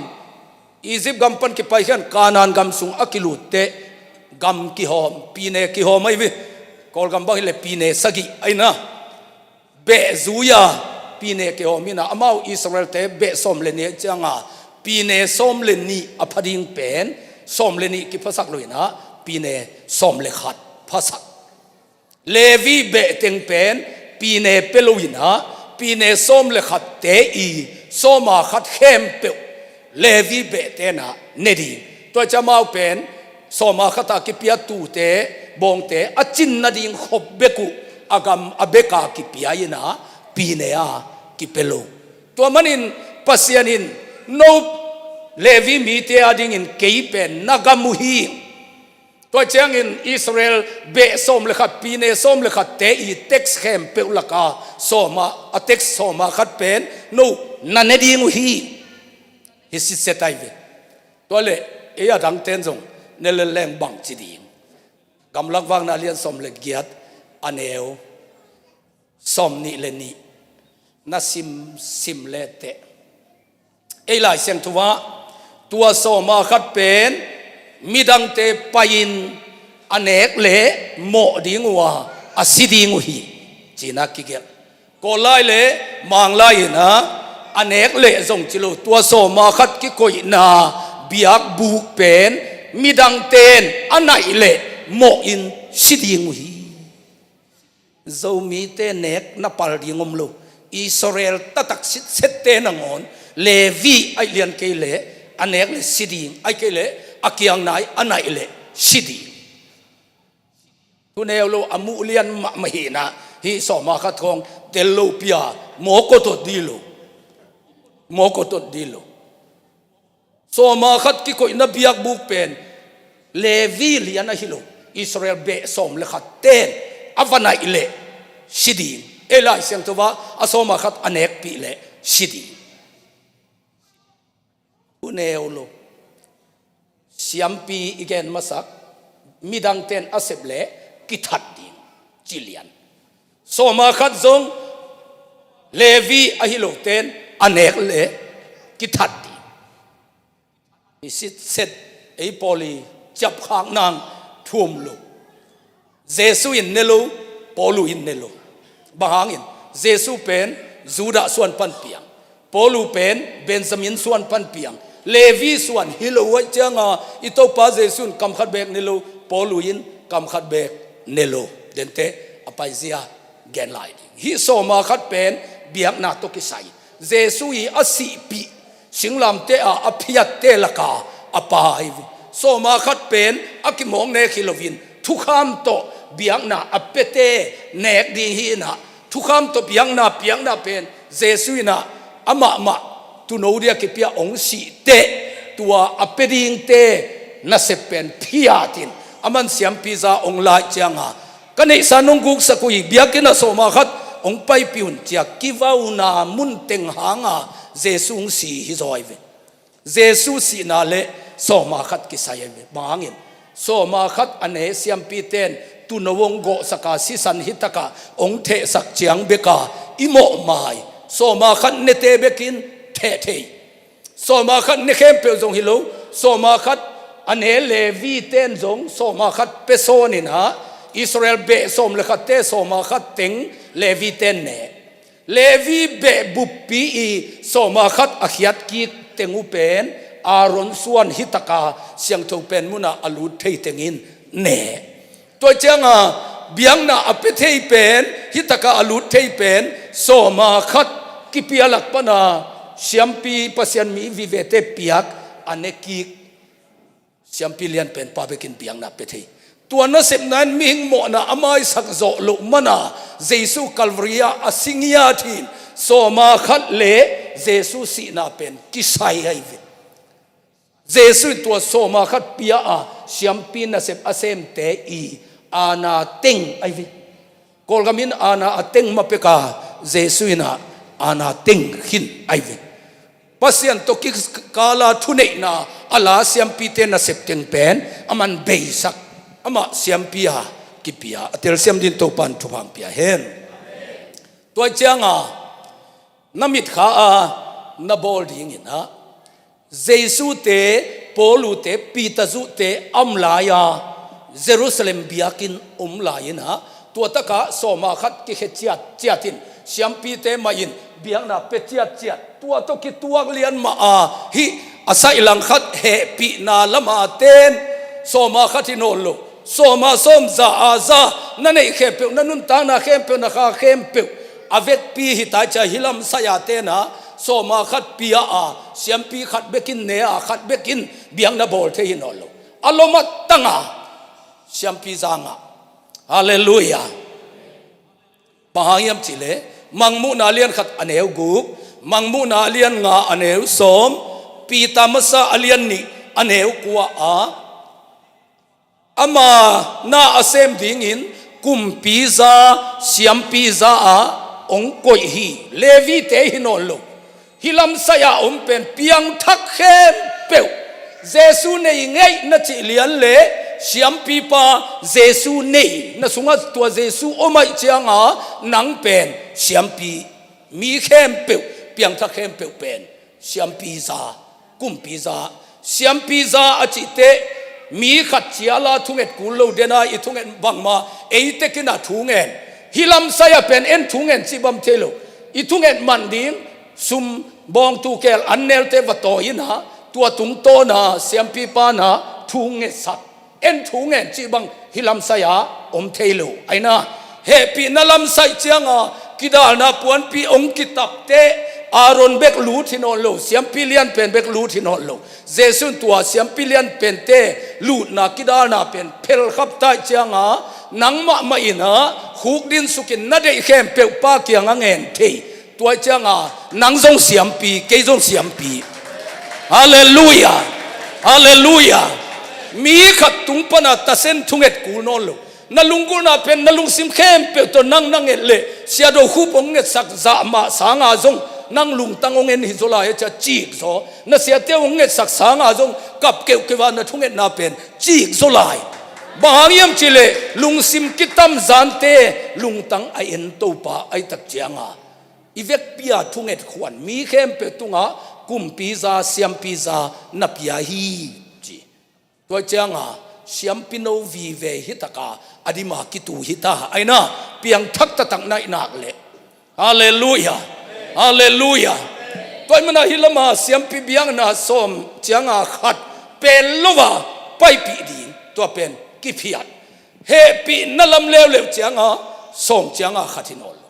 Egypt gam pan kipai khian Kanaan gam sung a kilut teh gam kihawm, pine kihawm ahi ve. Kawlgam bang hileh pine sagih ahi na. Beh zui-a pine kihawm hi na, amau Israel-te beh sawm le nih cianga pine sawm le nih a pha ding pen sawm le nih kiphasak lo hi na, pine sawm le khat phasak. Levi beh teng pen pine pia lo hi na, pine sawm le khatte i sawma khat khempeuh Levi behte na ne ding. Tua ciang amau pen sawma khat a kipia tute, bawngte a cin nading khop bek uh a gam a bek a kipia hi na, pine a kipia lo. Tua manin Pasian in no Levi mite adingin kei pen na gam uh hi. Tua ciangin Israel beh sawm le khat, pine sawm le khatte i tax khempeuh laka sawma, a tax sawma khat pen no na ne ding uh hi. Hi sitset ahi ve. Tua leh ei a dangten zong ne le leng bang ci ding? Gamlak Vakna lian sawm le giat, a neu sawm nih le nih na simsim leteh, ei Lai Siangtho ah tua sawma khat pen midangte pai-in a nek leh mawh ding uh a, a si ding uh hi, ci-in a kigelh. Kawl lai le Mang lai-in a, a nek leh zong ci lo, tua sawma khat kikoihna biakbuk pen midangte in a naih leh mawh-in si ding uh hi. Zomite nek na pal ding om lo. Israel taktak sitsette nangawn Levi aih lian kei leh a nek leh si ding, aih kei leh a kiang nai a naih leh si ding. Thuneu lo a muh lian mahmah hi na, hih sawma khat khawng tel lo pi-a mawk awt awt ding lo. Mawk awt awt ding lo. Sawma khat kikoihna biakbuk pen Levi lian ahi lo. Israel beh sawm le khat ten a va naih leh si ding. Ei Lai Siangtho ah a sawma khat a nekpih leh si ding. Thuneu lo. Siampi i gen masak, midangten a sep leh kithat ding, ci lian. Sawma khat zong Levi ahi loten a nek leh kithat ding. I sitset ei pawl i ciapkhak nang thu om lo. Jesu in ne lo, Paulu in ne lo. Bang hangin? Jesu pen Judah suan pan piang. Paulu pen Benjamin suan pan piang. Levi suan hi lo ahih cianga i Topa Jesu in kam khat beek ne lo, Paulu in kam khat beek ne lo. Denteh a paizia gen lai ding. Hih sawma khat pen biakna tawh kisai. Jesu i a sihpih singlamteh a a phiatte laka a pa hi ve. Sawma khat pen a kimawk nek hi loin thukham tawh biakna a piate nek ding hi inah, thukham tawh biakna piakna pen Jesu inah amahmah tuuno dia kipia hong sihteh tua a pia dingte nasep pen phiatin a man siampi za hong laih cianga, ka neihsa nong guksak uh hi, biakinn ah sawma khat hong paipih un, ci-a kivauna mun teng hanga Jesu hong si hi zaw hi ve. Jesu sihna le sawma khat kisai hi ve. Bang hangin? Sawma khat a ne siampite in tuuno hong gawhsaka sisan hitakah hong thehsak ciang beka i mawhmai. Sawma khat nete bekin theh thei. Sawma khat ne khempeuh zong hi lo, sawma khat a ne Levi ten zong sawma khat pia sawn inah, Israel beh sawm le khatte sawma khat teng Levi ten ne. Levi beh buppi i sawma khat a khiat kik teng uh pen Aaron suan hitaka siangtho pen munah a lut thei tengin ne. Tua cianga biakna a pia thei pen, hitaka a lut thei pen sawma khat kipia lak pana siampi Pasian mi vivete piak a ne kik siampi lianpen pa bekin biakna pia thei. Tua nasepna in mihing mawhna a maisak zawh loh mana Jesu Kalvari ah a si ngiat hi in, sawma khat le Jesu sihna pen kisai ahi ve. Jesu in tua sawma khat pia a siampi nasep a semte i aana teng ahi ve. Kawlgam in aana a teng ma pek a, Jesu in ah aana teng khin ahi ve. Pasian tawh kikala thuneihna a la siampite nasep teng pen a man beisak, amah siampi a kipia a telsiam din Topan thupha pia hen. Tua cianga na mitkha a na bawl dingin ah Jesu te, Paulu te, Peter zu te a om lai-a Jerusalem biakinn om lai-in ah tua takah sawma khat kikhe ciatciat in siampite mah in biakna pia ciatciat, tua tawh kituak lian mah a hih a saih langkhat hehpihna lama ten sawma khat hi nawn lo. Sawma sawm, za a za, na neih khempeuh, na nuntakna khempeuh, na kha khempeuh a vekpi hi tai cia hi lamsai-a tenah sawma khat pia a siampi khat bekin ne a khat bekin biakna bawl thei hi nawn lo. A lom a tanga siampi zangah. Halleluiah. Bang hang hiam cihleh Mangmuhna a lian khat a neu guk, Mangmuhna a lian nga a neu sawm, Peter masa a lian nih a neu kua ah ama na a sem dingin kumpi za, siampi za ah hong koih hi. Levite hi nawn lo. Hih lamsai-a om pen piangthak khempeuh Jesu nei ngeih na cih lian le siampipa Jesu nei na sungah tua Jesu om aih cianga nang pen siampi, mi khempeuh, piangthak khempeuh pen siampi za, kumpi za. Siampi za a cihte mi khat ciala thunget kul lo dena i thunget bangmah eitekin a thungen. Hih lamsai-a pen en thungen cih bam thei lo. I thunget man ding sum bawngtu keel an nelte va tawi-in ah tua tungtawna siampipa na thungetsak, en thungen cih bang hih lamsai-a om thei lo. Aina hehpihna lamsai cianga kidalna puanpi hong kitapte Aaron bek lut hi nawn lo, siampi lianpen bek lut hi nawn lo. Jesu in tua siampi lianpente lutna kidalna pen phelkhap taih cianga nangmah mah in ah khukdin sukin na deih khempeuh pa kiangah ngen thei. Tua cianga nang zong siampi, kei zong siampi. Halleluiah. Halleluiah. Mi khat tung pana tasen thunget kul nawn lo. Na lunggulhna pen na lungsim khempeuh tawh nang na nget leh Sia Do Khup hong ngetsak zah mah sanga zong nang lungtang hong en hi zaw lai a cia cik zaw. Na siate hong ngetsak sanga zong kap keuhkeuh a na thungetna pen cik zaw lai. Bang hang hiam cihleh lungsim kitam zante lungtang a en Topa aihtak cianga i vekpi-a thunget khuan mi khempeuh tungah kumpi za, siampi za na pia hi ci. Tua cianga siampi no vive hi taka a dima kitu hi ta. Aina piangthak taktak naih nak leh. Halleluiah. Halleluiah. Tua ahih mana hih lama siampi biakna sawm cianga khat pel lo a paipih ding tua pen kiphiat. Hehpihna lam leuleu cianga sawm cianga khat hi nawn lo.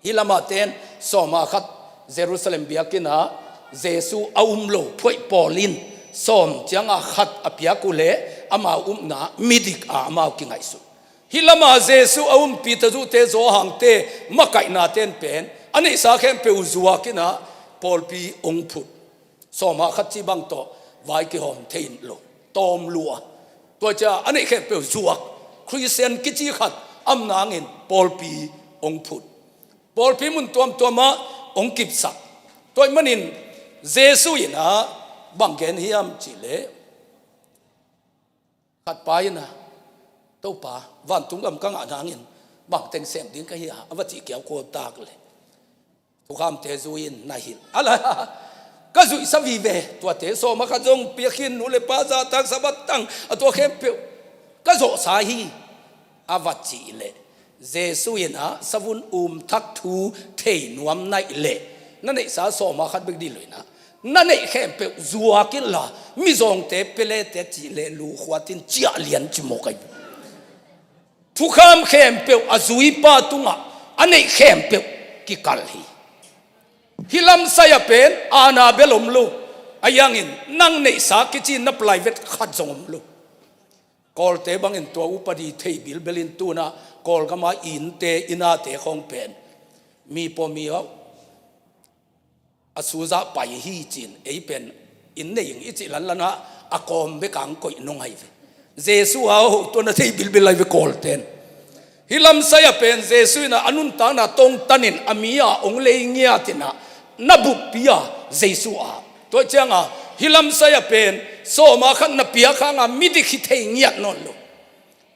Hih lama ten sawma khat Jerusalem biakinn ah Jesu a um lo phoih pawl in sawm cianga khat a piak uh leh amau upna midik a amau kingaihsun. Hih lama Jesu a um Peter zute, Johan te, makaihna ten pen a neihsa khempeuh zuakin ah pawlpi hong phut. Sawma khat cih bang tawh vai kihawm thei lo, tawm lua. Tua cia a neih khempeuh zuak, Khristian kici khat a om nangin pawlpi hong phut. Pawlpi mun tuamtuamah hong kipsak. Tua ahih manin Jesu in ah bang gen hiam cihleh khatpa in ah, Topa, vantung gam ka ngah nangin bang teng sem ding ka hi a, a va cih kiaukual tak leh thukhamte zui-in na hilh a la, ka zuihsa vive, tuate sawma khat zong piakhin, nu le pa zahtak, Sabbath tang, a tua khempeuh ka zawhsa hi, a va cih leh Jesu in ah savun um thak thu thei nuam naih leh na neihsa sawma khat bek dih lo in ah na neih khempeuh zuak inla mizawngte pelete cih leh luhkhuat in ciah lian ci mawk ahi. Thukham khempeuh a zuipa tungah a neih khempeuh kikal hi. Hih lamsai a pen aana bel om lo. A hiangin nang neihsa kici na private khat zong om lo. Kawlte bangin tua upadi thei bilbelin tunah Kawlgama innte, innate khawng pen mi pawh mi a, a suzah pai hi cin, ei pen inn nei ing i cih lanlanah a kawm bek ang koih nung ahi ve. Jesu a hoh tua na thei bilbil ahi ve Kawlten. Hih lamsai a pen Jesu inah a nuntakna tongtanin a mi a hong lei ngiatinah na buppi a Jesu a. Tua cianga hih lamsai a pen sawma khat na piak hanga midik hi thei ngiat nawn lo.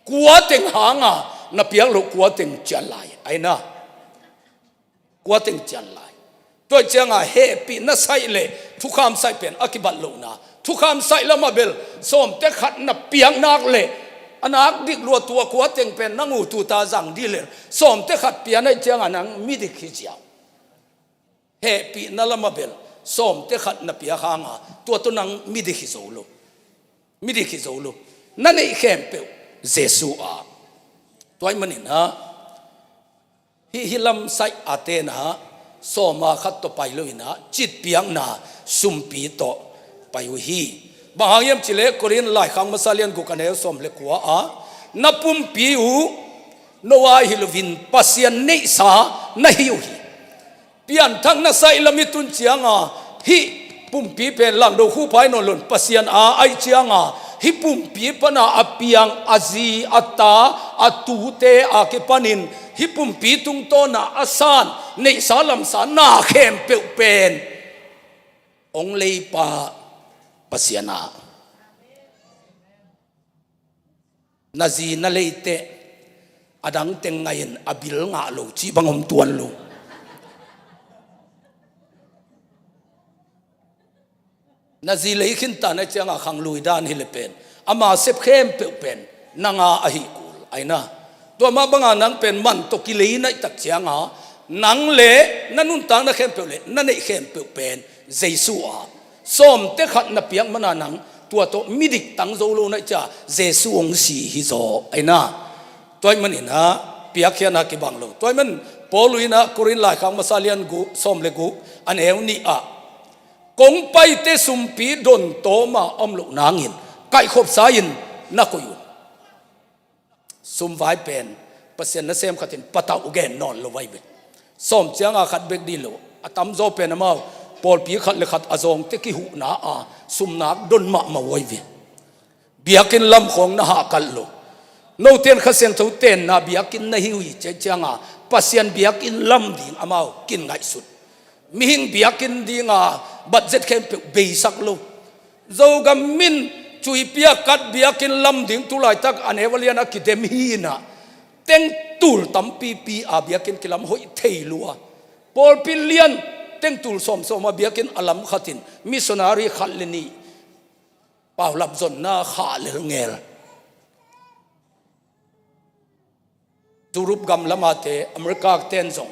Kua teng hanga na piak loh kua teng cian lai aina. Kua teng cian lai. Tua cianga hehpihna saih le thukham saih pen a kibat lohna. Thukham saih lamah bel sawmte khat na piak nak le a nak dik lua tua kua teng pen nang uh tuta zang dih le sawmte khat piak naih cianga nang midik hi ziau. Hehpihna lamah bel sawmte khat na piak hanga tua tawh nang midik hi zo lo. Midik hi zo lo. Na neih khempeuh Jesu a. Tua ahih maninah hih hih lamsai a tenah sawma khat tawh pai loinah citpiakna sumpi tawh pai uh hi. Bang hang hiam cileh Korin laikhak masa lian guk a neu sawm le kua a na pumpi uh no a hi lovin Pasian neihsa na hi uh hi. Pianthakna saih lam i tun cianga hih pumpi pen langdo khupai nawn lon Pasian a aih cianga hih pumpi pana a piang a zi a ta a tute a kipanin hih pumpi tungtawna a san neihsa lamsa na khempeuh pen hong leipa Pasian a. Na zi na leiteh a dang teng ngaihin a bil ngah lo cih bang om tuan lo. Na zi lei khinta na cianga khanglui dan hi le pen ama sep khempeuh pen nanga ahi kul aina. Tua mah banga nang pen man tawh kilei naihtak cianga nang le na nuntakna khempeuh le na neih khempeuh pen Jesu a. Sawmte khat na piak mana nang tua tawh midik tang zo lo naih cia Jesu hong si hi zaw aina. Tua ahih maninah piakkhiatna kibang lo. Tua ahih man Paul inah Korin laikhak masa lian guk sawm le guk a neu nih ah kong paite sumpi don tawma om loh nangin kaihkhopsa in na koih un. Sumvai pen Pasian nasem khatin patauh gen nawn lo vai ve. Sawm cianga khat bek dih lo a tamzaw pen amau pawlpi khat le khat a zawngte kihuhna a sumnak don mahmah uh vai ve. Biakinn lam khawng na hahkalh lo. Note in Kha Siangtho tenna biakinn na hi uh hi ciah cianga Pasian biakinn lam ding amau kin ngaihsut. Mihing biakinn dinga budget khempeuh beisak lo. Zogam min cuipi a kat biakinn lam ding tulaitak a neu a lian a kidem hi inah tengtul tampipi a biakinn kilam hoih thei lua. Pawlpi lian tengtul sawmsawm a biakinn a lam khatin missionary khat le nih paulap zonna khah lelngel. Europe gam lamate America ten zong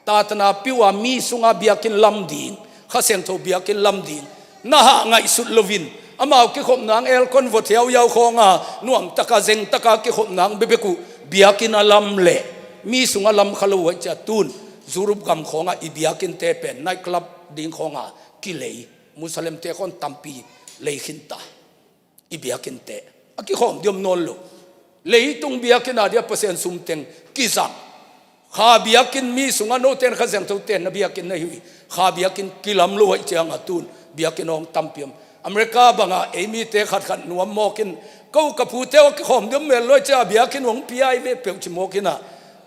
tatana piuh a mi sunga biakinn lam ding Kha Siangtho biakinn lam ding na hah ngaihsut lovin amau kikhop nang aircon vot hiauhiau khawnga nuamtaka zengtaka kikhop nang bebek uh biakinn a lam le mi sunga lam kha lo uh aih cia tun Europe gam khawnga i biakinnte pen night club ding khawnga kilei Muslimte khawn tampi lei khinta. I biakinn teh a kikhawm diom nawn lo. Leitung biakinn a dia Pasian sumteng kizang. Kha biakinn mi sungah noten Kha Siangtho tenna biakinn na hi uh hi. Kha biakinn kilam lo aih cianga tun biakinn hong tampi om. America bangah ei mite khatkhat nuam mawkin ko ka pute uh a kikhawm diom mel lo aih cia biakinn hong pia aih ve peuh ci mawkinah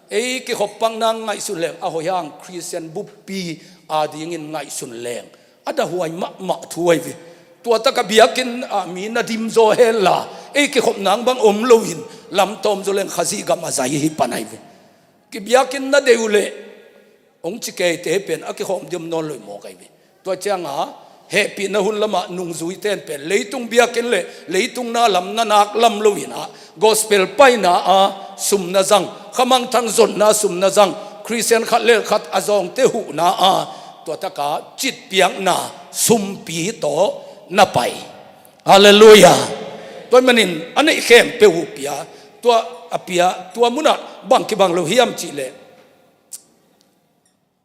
ei kikhop pang nang ngaihsun leng a hoihang Christian buppi a dingin ngaihsun leng a dahuai mahmah thu aih ve. Tua taka biakinn ah mi na dim zaw henla ei kikhop nang bang om loin lamtawm zaw leng Khazih gam a zai hi pan aih ve. Kibiakinn na deuh leh hong ci keite pen a kikhawm diom nawn loih mawk aih ve. Tua cianga hehpihna hun lamah nungzuiten pen leitung biakinn le leitung na lam na nak lam loinah gospel paina a sum na zang khamangthang zonna sum na zang Christian khat le khat a zawngte huhna a tua taka citpiakna sumpi tawh na pai. Halleluiah. Tua ahih manin a neih khempeuh uh pia tua a pia tua munah bang kibang lo hiam cihleh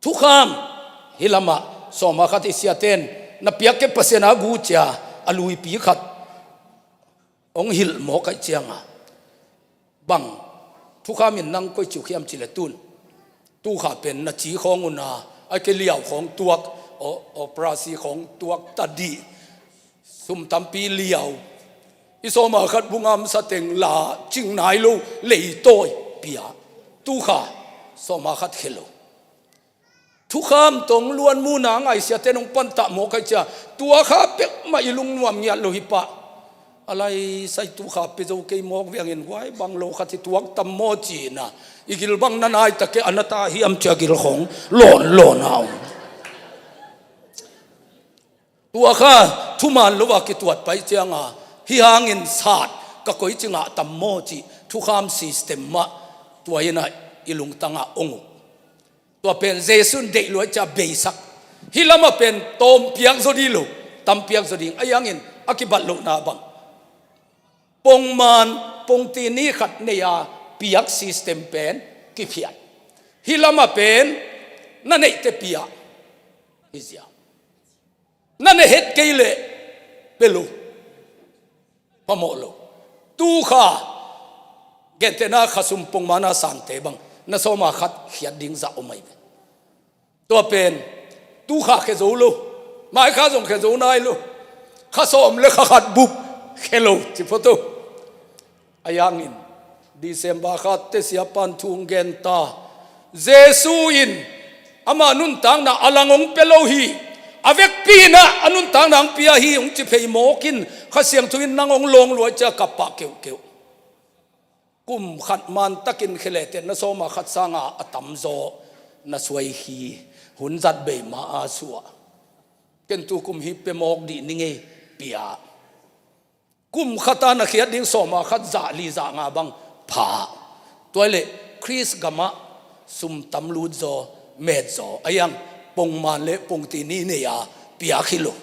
thukham hi lamah sawma khat i siaten na piak kei Pasian a gu cia a luipi khat hong hilh mawk ahih cianga, bang thukham in nang koi ciu khiam cih leh tun, tu kha pen na ci khawng una, a ke liau khawng tuak, o-, operasi khawng tuak ta dih, sum tampi liau. I sawma khat bu ngamsa teng la cing nai lo, leitawi pia. Tu kha sawma khat khia lo. Thukham tawh luan mu nang a i siaten hong pantah mawk ahih cia, tua kha peuhmah i lungnuam ngiat lo hi pah. A lai sai tu kha pia zo kei mawk viangin guai bang lo khat hi tuak tam maw cina, i gil bang na nai ta kei, a na ta hiam cia gil khawng lawn lawn a om. Tua kha thuman lo a kituat pai cianga, hih hangin sat ka koi ci ngah tam maw cih thukham system mah tua hi-in ah i lungtangah hong uk. Tua pen Jesuh in deih lo ahih cia beisak. Hih lamah pen tawm piak zaw ding lo, tam piak zaw ding. Ahi hangin a kibat lohna bang, pongman pongtini khat nei a piak system pen kiphiat. Hih lamah pen na neihte pia hi zia. Na ne het kei leh pia lo, phamawh lo. Tu kha gentehna kha sum pongman a sangte bang na sawma khat khiat ding zah om ahi ve. Tua pen tu kha khia zo lo, mai kha zong khia zo nai lo. Kha sawm le kha khat bup khia lo ci phot uh. Ahi hangin December khatte siapan thu hong gen ta. Jesuh in ama nuntakna a lang hong pia lo hi. A vekpi-in ah a nuntakna hong pia hi hong ci phei mawk in, Kha Siangtho in nang hong lawng lo ahih cia kap pah keuhkeuh. Kum khat mantakin khia leh teh na sawma khat sanga a tamzaw na suai hi. Hun zat bei ma-a suah. Ken tu kum hi pia mawk dih ning ei, pia. Kum khat a na khiat ding sawma khat zah li zah nga bang pha. Tua hi leh Khrist gamah sum tam lut zaw, met zaw, ahi hang pongman le pongtini nei a piak hi lo.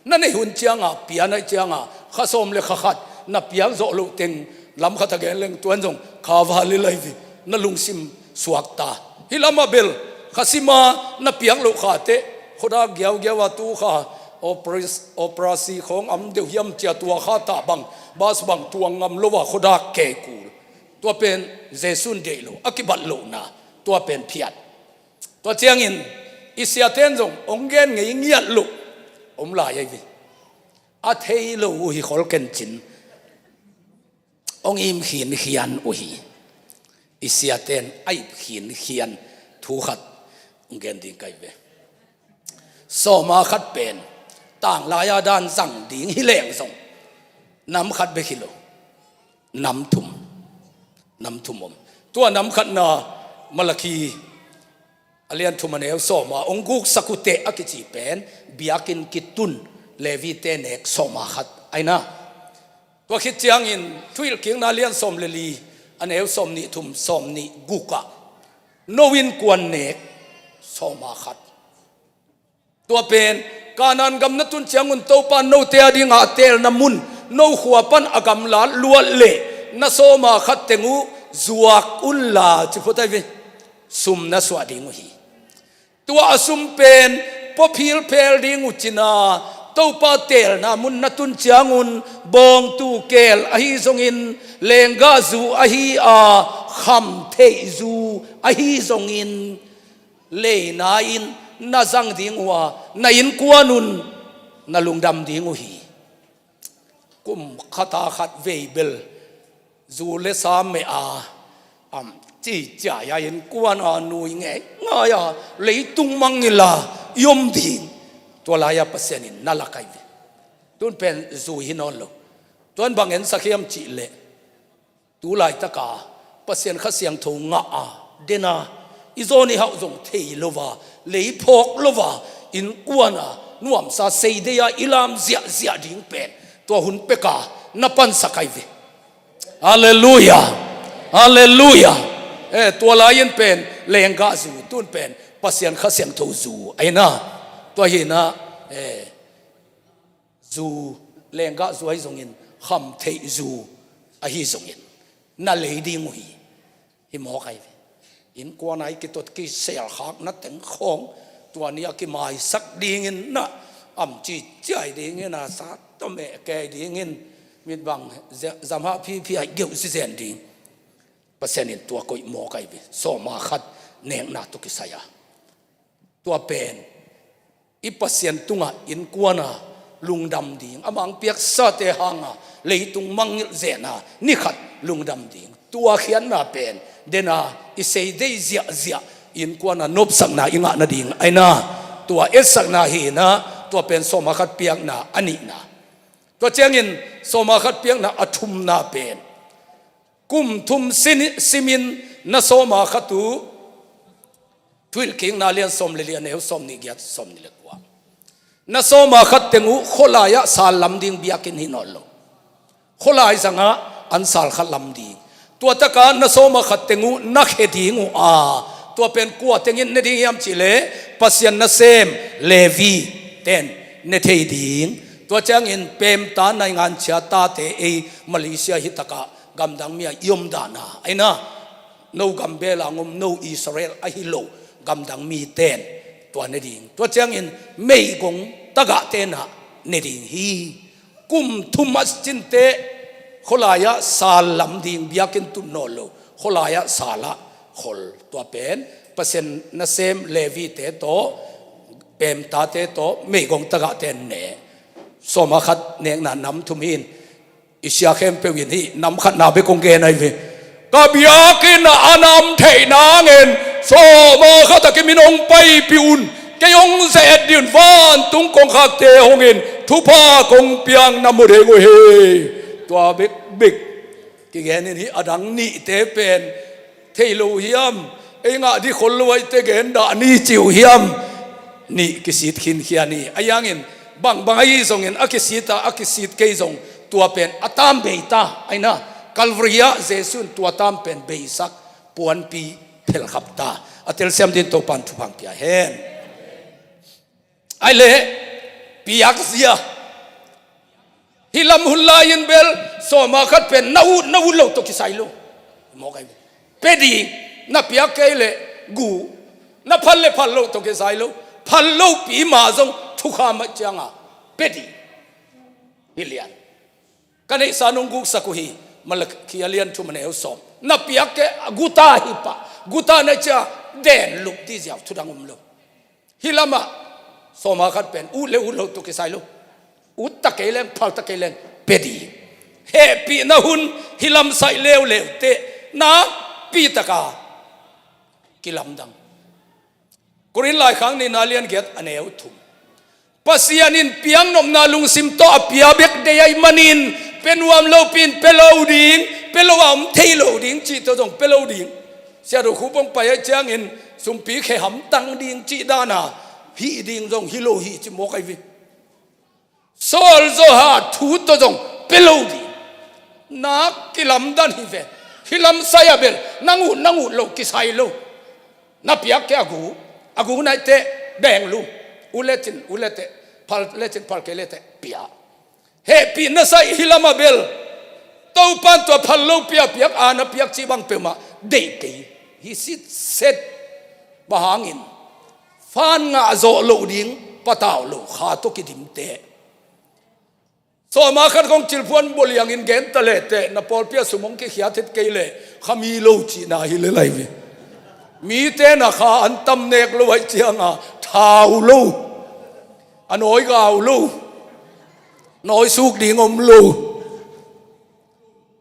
Na neih hun cianga pia, na neih cianga kha sawm le kha khat na piak zawh loh teng, lam khat a gen leng tuan zong kha va lilai vi, na lungsim suak ta. Hih lamah bel kha sima na piak loh kha teh khuadak giaugiau a tu kha operas-, operasi khawng am deuh hiam cia tua kha tah bang, bas bang tuang ngam lo a khuadak kei kul. Tua pen Jesuh in deih lo, a kibat lohna, tua pen phiat. Tua ciangin i siaten zong hong gen ngei ngiat loh om lai ahi ve. A thei lo uh hi khol ken cin, hong im khinkhian uh hi. I siaten a ip khinkhian thu khat hong gen ding ka hi ve. Sawma khat pen tanglai-a dan zang ding hi leng zong nam khat bek hi lo, nam thum, nam thum om. Tua nam khatna Malakhi a lian thum a neu sawma hong guksak uh teh a kici pen biakinn kitun Levite nek sawma khat ahi na. Tua khit ciangin Thuhilhkikna lian sawm le li a neu sawm nih thum, sawm nih gukah no innkuan nek sawma khat. Tua pen Kanaan gam na tun ciangun Topa note a dingah a teelna mun, no khua pan a gamlat luat leh na sawma khat teng uh zuak unla ci phot ahi ve. Sum na suah ding uh hi. Tua a sum pen pua philphel ding uh cina, Topa teelna mun na tun ciangun bawngtu keel ahi zongin, lenggahzu ahi a, khamtheihzu ahi zongin, leina in na zang ding uh a, na innkuan un na lungdam ding uh hi. Kum khat a khat vei bel zu le sa meh a, am, ci ciai a innkuan a nui ngeingai a, leitung mangngilh a i om ding. Tua lai-a Pasian in na lak ahi ve. Tun pen zu hi nawn lo. Tuan bang ensak hiam cih leh, tu laitaka Pasian Kha Siangtho ngah a, den a, i zawn i hauh zong thei lo a, lei phawk lo a, innkuan a nuamsa seidei a i lam ziahziah ding pen tua hun peka na pansak ahi ve. Halleluiah. Halleluiah. Eh, tua lai-in pen lenggahzu, tun pen Pasian Kha Siangtho zu ahi na. Tua hi na, eh, zu, lenggahzu ahi zongin, khamtheihzu ahi zongin, na lei ding uh hi. Hi mawk ahi ve. Innkuan a i kitot kiselkhakna teng khawng Tua ni a kimaisak dingin na, am ci ciai dingin a sa tawh meh kei dingin, mit bang za-, zamah phiphi a geuh sizen ding. Pasian in tua koih mawk ahi ve, sawma khat nekna tawh kisai a. Tua pen i Pasian tungah innkuana lungdam ding, a mang piaksate hanga leitung mangngilh zena ni khat lungdam ding. Tua khiatna pen dena i seidei ziahziah innkuana nopsakna i ngah nading aina, tua etsakna hina, tua pen sawma khat piakna a nihna. Tua ciangin sawma khat piakna a thumna pen kum thum sin-, simin na sawma khat uh, Thuhilhkikna lian sawm le li, a neu sawm nih giat, sawm nih le kua. Na sawma khat teng uh khualai-ah sal lam ding biakinn hi nawn lo. Khualai zangah an sal khat lam ding. Tua taka na sawma khat teng uh na khe ding uh a, tua pen kua tengin ne ding hiam cihleh Pasian nasem Levi ten ne thei ding. Tua ciangin pemta nainganchia tate ei Malaysia hi takah gamdang mi-a i om dana aina, no gambel a ngom, no Israel ahi lo gamdang miten tua ne ding. Tua ciangin meigong tagah tenah ne ding hi. Kum thum a cinte khualai-ah sal lam ding biakinn tun nawn lo, khualai-ah salah khol. Tua pen Pasian nasem Levi te tawh, pemtate tawh meigong tagah ten ne. Sawma khat nekna nam thum hin. I sia khempeuh in hih nam khatna bek kong gen ahi ve. Ka biakinn ah a nam theih nangin sawma khat a kimin hong paipih un. Kei hong ze-et dih un, vantung kongkhakte hong in thupha kong piang na mu ding uh hi. Tua bekbek kigen in, hih a dang nihte pen thei lo hiam? Ei ngah dih khol lo ahih teh gen dah ni ci uh hiam? Nih kisit khinkhia ni. Ahi hangin bangbang ahi zongin, a kisit a, a kisit kei zong, tua pen a tam bei ta aina, Calvary ah Jesu in tua tam pen beisak, puanpi phelkhap ta. A telsiam dingin Topa'n thupha hong pia hen. Ahih leh piakzia. Hih lam hun lai-in bel sawma khat pen na ut, na ut loh tawh kisai lo. Mawk ahi ve. Pe ding, na piak kei leh gu, na phal leh phal loh tawh kisai lo. Phal lopi mah zong thukham ahih cianga pe ding. Hih lian ka neihsa nong guksak uh hi, Malakhi a lian thum a neu sawm. Na piak kei a guta hi pah, guta na cia den lup dih ziau thudang om lo. Hih lamah sawma khat pen ut le ut loh tawh kisai lo. Ut ta kei leng, phal ta kei leng, pe ding. Hehpihna hun hih lam saih leuleu teh nakpi taka kilamdang. Korin laikhak nihna lian giat a neu thum. Pasian in piaknopna lungsim tawh a pia bek deih ahih manin, pe nuam lopi in pe lo ding, pe lo a om thei lo ding cih tawh zong pe lo ding. Siaduh khup hong pai ahih ciangin sumpi khe hamtang ding cih dana hih ding zong hi lo hi ci mawk ahi ve. Sawl zaw hat thu tawh zong pe lo ding. Nak kilamdan hi ve. Hih lam sai a bel nang ut, nang ut loh kisai lo. Na piak kei a gu, a gu na hih teh deng lum. Ut lecin ut le teh, phal lecin phal kei le teh pia. Hehpihna sai hih lamah bel Topa'n tua phal lopi a piak, a na piak cih bang peuhmah deih kei hi sitset. Bang hangin? Fan ngah zawh loh ding patau lo kha tawh kidim teh. Sawma khat kong cilphuan bualiangin gen ta leh teh, na pawlpi ah sum hong kikhiat het kei leh kha mi lo cihna hi lel ahi ve. Mite na kha an tam nek lo ahih cianga thau lo, a nawi gau lo, nawi suk ding om lo.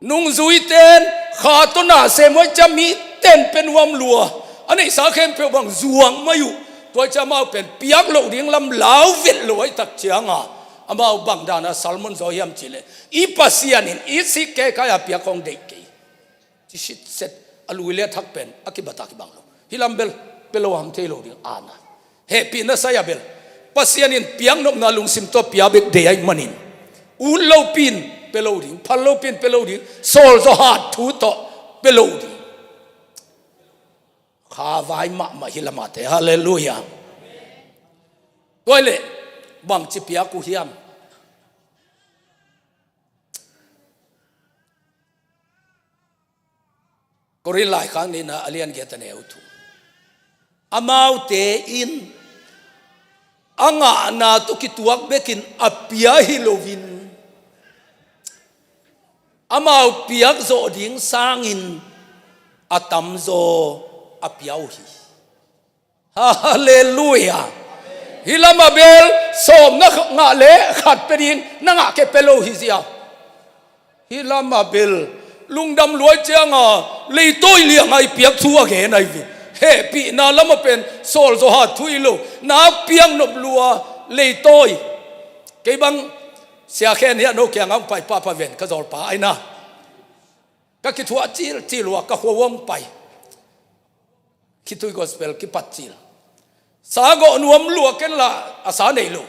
Nungzuite in kha tawh na sem uh ahih ciang mite in pe nuam lua, a neihsa khempeuh bang zuak mai uh. Tua ahih ciang amau pen piak loh ding lam lau vet lo ahih tak cianga amau bang dana sermon zaw hiam cih leh, i Pasian in i sih kei kai a piak hong deih kei ci sitset. A lui le a thak pen a kibat a kibang lo. Hih lam bel pe lo a om thei lo ding a na. Hehpihna sai a bel Pasian in piaknopna lungsim tawh pia bek deih ahih manin, ut lopi in pe lo ding, phal lopi in pe lo ding, sawl zaw hat thu tawh pe lo ding. Kha vai mahmah hi lamate. Halleluiah. Tua ahih leh bangci piak uh hiam? Korin laikhak nihna a lian giat a neu thum. Amaute in a ngahna tawh kituak bekin a pia hi loin, amau piak zawh ding sangin a tamzaw a pia uh hi. Halleluiah. Hih lamah bel sawm na ngah le khat pia ding, na ngah kei pia lo hi zia. Hih lamah bel lungdam luai cianga leitawi lianga i piak thu a gen ahi ve. Hehpihna lamah pen sawl zaw hat thu hi lo, nak piak nop lua leitawi. Kei bang Sia Khen hi a, no kiangah hong pai pahpah ven, ka zawlpa ahi na. Ka kithuah cilcil uh a, ka khua uh hong pai. Khitui gospel kipat cil. Sa gawh nuam lua ken la a sa nei lo.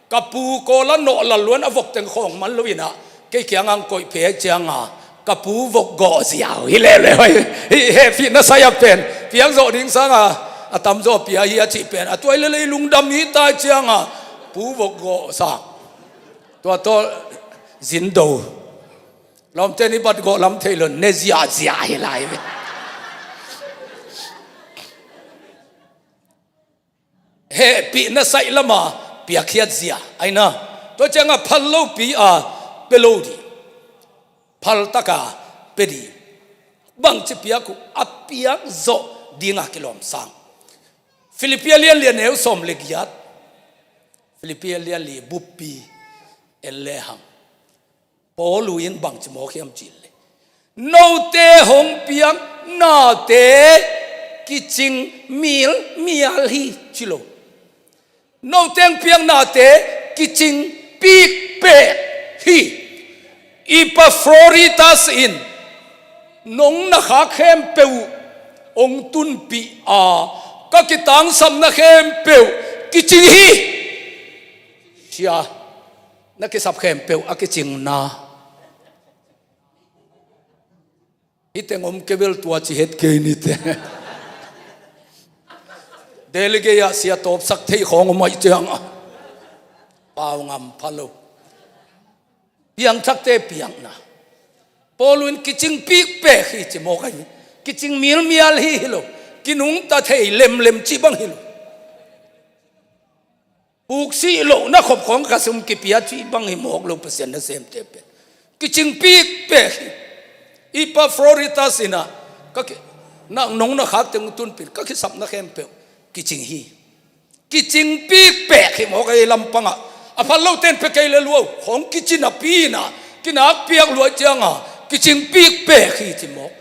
Ka pu Kawl a nawh lal luan a vok teng khawng man lo inah, kei kiangah hong koih phei cianga ka pu vok gawh ziau hi leuleu hi. Hih hehpihna sai a pen piak zawh ding sanga a tamzaw pia hi a cih pen a tuai lelei lungdam hi tai cianga pu vok gawh sak. Tua tawh zindo. Lawmte ni bat gawh lam thei lo, ne ziahziah hi lai ve. Hehpihna saih lama piakkhiat zia ahi na. Tua cianga phal lopi a pia lo dih, phal taka pia dih. Bangci piak uh, a piak zawh dinga kilawm sang. Filippi a lianlian neu sawm le giat. Filippi a lianli buppi en lehang Paul uh in bangci mawk hiam cih leh, note hong piak nate kicing milmial hi ci lo. Note hong piak nate kicing pikpek hi. Epafroditas in nong na khak khempeuh hong tunpih a, ka kitangsapna khempeuh kicing hi. Sia, na kisap khempeuh a kicingna. Hih teng om kei bel tua ci het kei nite. Delegate ah sia tawpsak theih khawng om aih ciangah pau ngam pha lo. Piangthakte piakna. Paul in kicing pikpek hi ci mawk ahi. Kicing milmial hi hi lo. Kinungta thei lemlem cih bang hi lo. Puksih lohna khop khawng ka sum kipia cih bang hi mawk lo, Pasian nasemte pen kicing pikpek hi. Epafroditas in ah ka ki, na nong na khak teng tunpih, ka kisapna khempeuh kicing hi. Kicing pikpek hi mawk ahi lampangah. A phal lote in pia kei le luau khawng kicin a pi in ah, kinak piak luai cianga kicing pikpek hi ci mawk.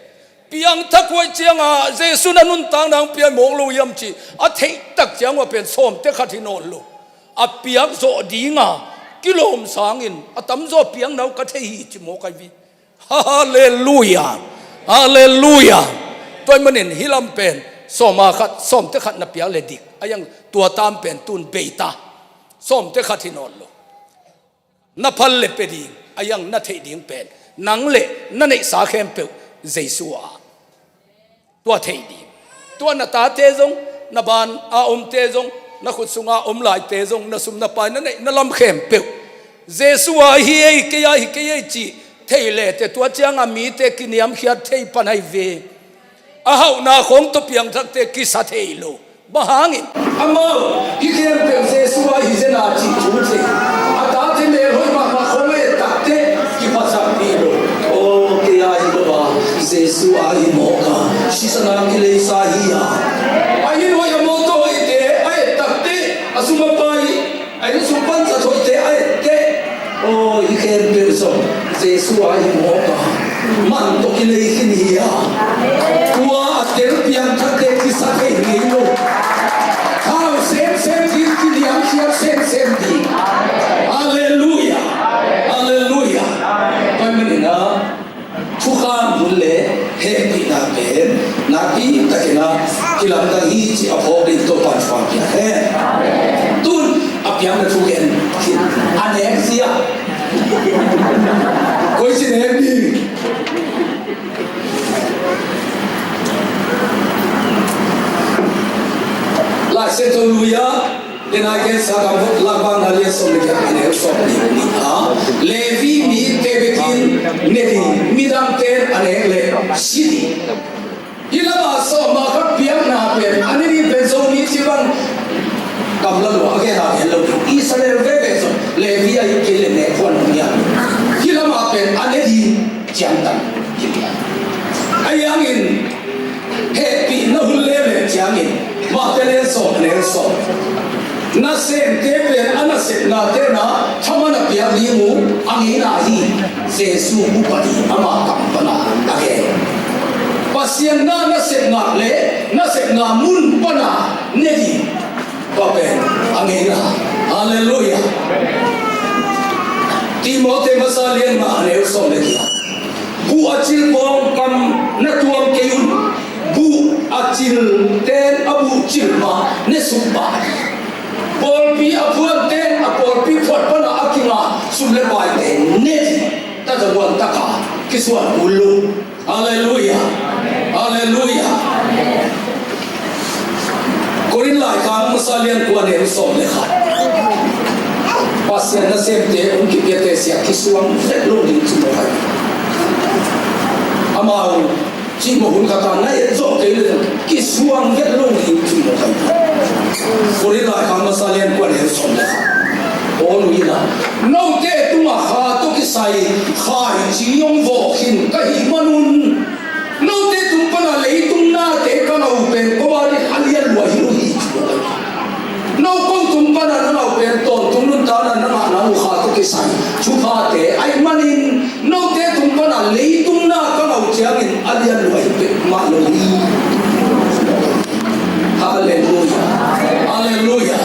Piangthak huai cianga Jesu na nuntakna hong pia mawk lo hiam ci a theih tak ciang uh a pen sawmte khat hi nawn lo. A piak zawh dinga kilawm sangin a tamzaw piakna uh ka thei hi ci mawk ahi vi. Halleluiah. Halleluiah. Tua ahih manin hih lam pen sawma khat, sawmte khat na piak le dik a, yang tua tam pen tun bei ta. Sawmte khat hi nawn lo. Na phal le pia ding a, yang na theih ding pen nang le na neihsa khempeuh Jesu ah. Tua theih ding. Tua na tate zong, na ban a omte zong, na khut sunga om laite zong, na sum na pai, na neih na lam khempeuh Jesu a hi ei, kei a hi kei ei cih theih leh teh tua cianga mite kiniamkhiat thei pan ahi ve. A hauhna khawng tawh piangthakte kisa thei lo. Bang hangin? Amau hih khempeuh Jesu a hi zen a cih thu thei, a tate melhoih mahmah khawng a et takteh kiphatsakpih lo. Aw, kei a hi lo a, Jesu a hi mawk a, sisan a kileisa hi a. A hinhoih a mawtaw hoihte a et takteh a sum a pai, a innsung panzat hoihte a etteh. Aw, hih khempeuh zong Jesu a hi mawk a, man tawh kilei khin hi a. Tua a tel piangthakte kisa thei ngei lo. Thau semsem ding, kiniamkhiat semsem ding. Halleluiah. Halleluiah. Tua ahih manin ah thukham hun le hehpihna pen nakpi takin ah kilamdang hi cih a phawk ding Topa'n thupha pia hen. Tun a piakna thu gen khin a, nek zia. Koi ci nek ding? Lai Siangtho lui ah, Denai gensa kam vok lak bang na lian sawm le giat, a neu sawm nih, nih a, Levi mite bekin ne ding, midangte in a nek leh si ding. Hih lamah sawm a khat piakna pen a ne ding pen Zomi ci bang, kam la lua a gen a gen Israel veve zong Levi a hi kei le ne khuan hong hiam. Hih lamah pen a ne ding ciangtan hi. Ahi hangin hehpihna hun leuleu ciangin Matthai lian sawm, a neu sawm. Nasemte pen a nasepnate na thaman a piak ding uh a ngeina hi. Jesu upa ding ama kam pana a gen. Pasian na nasepna le nasepna mun pana ne ding tua pen a ngeina. Halleluiah. Timoti masa lian nga, a neu sawm le giat. Buh a cil pawngkam na tuam kei un. Buh a cil ten a buh cil mah ne suk pah. Pawlpi a phuan ten a pawlpi phuat pana a kinga sum le paite ne ding. Tazavuan taka kisuan kul uh. Halleluiah. Halleluiah. Korin laikhak masa lian kua, a neu sawm le khat. Pasian nasemte hong kipiate sia kisuang vet lo ding ci mawk hi. Amau cihmawh hun khat a na et zawh kei le kisuang vet lo ding ci mawk hi. Korin laikhak masa lian kua, a neu sawm le khat. Paul in a, note tungah kha tawh kisai khaici hong vawh khin ka hih manun, note tung pana leitung nate ka ngah uh pen ko a ding a lian lua hi uh hi. No ko tung pana na ngah uh pen tawntung nuntakna na ngahna uh kha tawh kisai thuphate ahih manin, note tung pana leitung na ka ngah uh ciangin a lian lua hi peuhmah lo hi. Halleluiah. Halleluiah.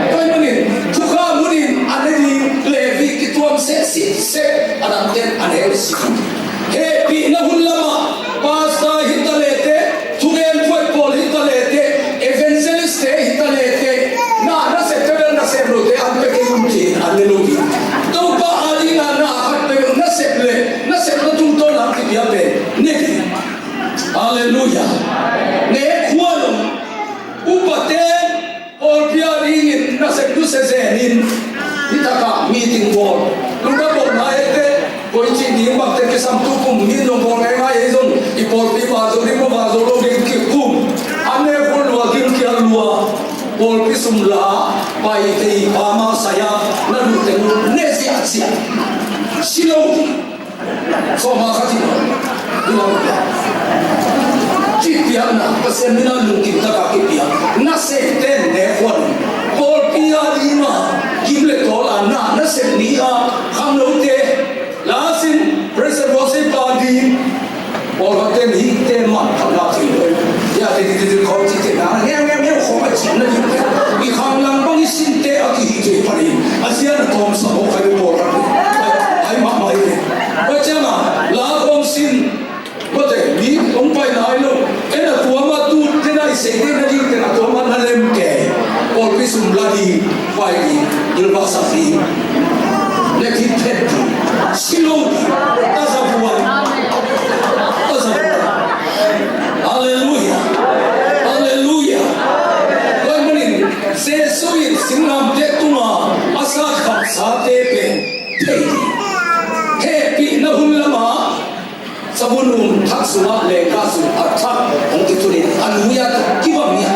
Tua ahih manin thukham hunin a ne ding Levi kituam seh sih seh, a dangten a ne uh si. Hehpihna hun lamah pastor hi ta lete, thugen phuai pawl hi ta lete, evangelist te hi ta lete, na nasepte bel nasem lote an pe kei un ci, an ne lo hi. Topa a dingin na khat pe bel nasep le nasepna tungtawn a kipia pen ne hi. Halleluiah. Ne khuan lo. Upate pawlpi a dingin nasep tu se zenin, hi taka meeting bawl. Lungdam bawlna ete, koici ding bakte kisam tu kum min nong bawl ngaingai ei zong, i pawlpi ma zo ding ma ma zo lo ding kikum. An ne khul lua, gil kial lua. Pawlpi sum la pai thei pa ma saya na lu teng ne ziahziah. Si lo. Sawma khat in, i lam, cihpiakna, Pasian mina lungkim taka kipiak nasemte ne khuan. Pawlpi a dingin gim le tawl a na nasep ni a khangnote, la sin, praise and worship a ding. Pawlkhatte ni te man khat la thei lo. Ya te ti ti khawm ci te na ngiau ngiau ngiau khawm a cin na ding. I khang lang bang i sinte a kihih thei panin a zian a tawm sa mawk khai pawlkhat. Ai mahmah hi. Tua ciangin la khawm sin, tua te mi hong pai nai lo. En a tuam a tu te na i sei te na ding te na tuam a na lem ke. Pawlpi sum la ding, pai ding, gilvahsak ding. Ne khit phet ding. Si lo ding. Tazavuan. Tazavuan. Halleluiah. Halleluiah. Tua ahih manin Jesu in singlamteh tungah a sat khamsate pen thei ding. Hehpihna hun lamah sabun um thak sungah lengkah sung a thak hong kitunin a lui-a kibang ni a.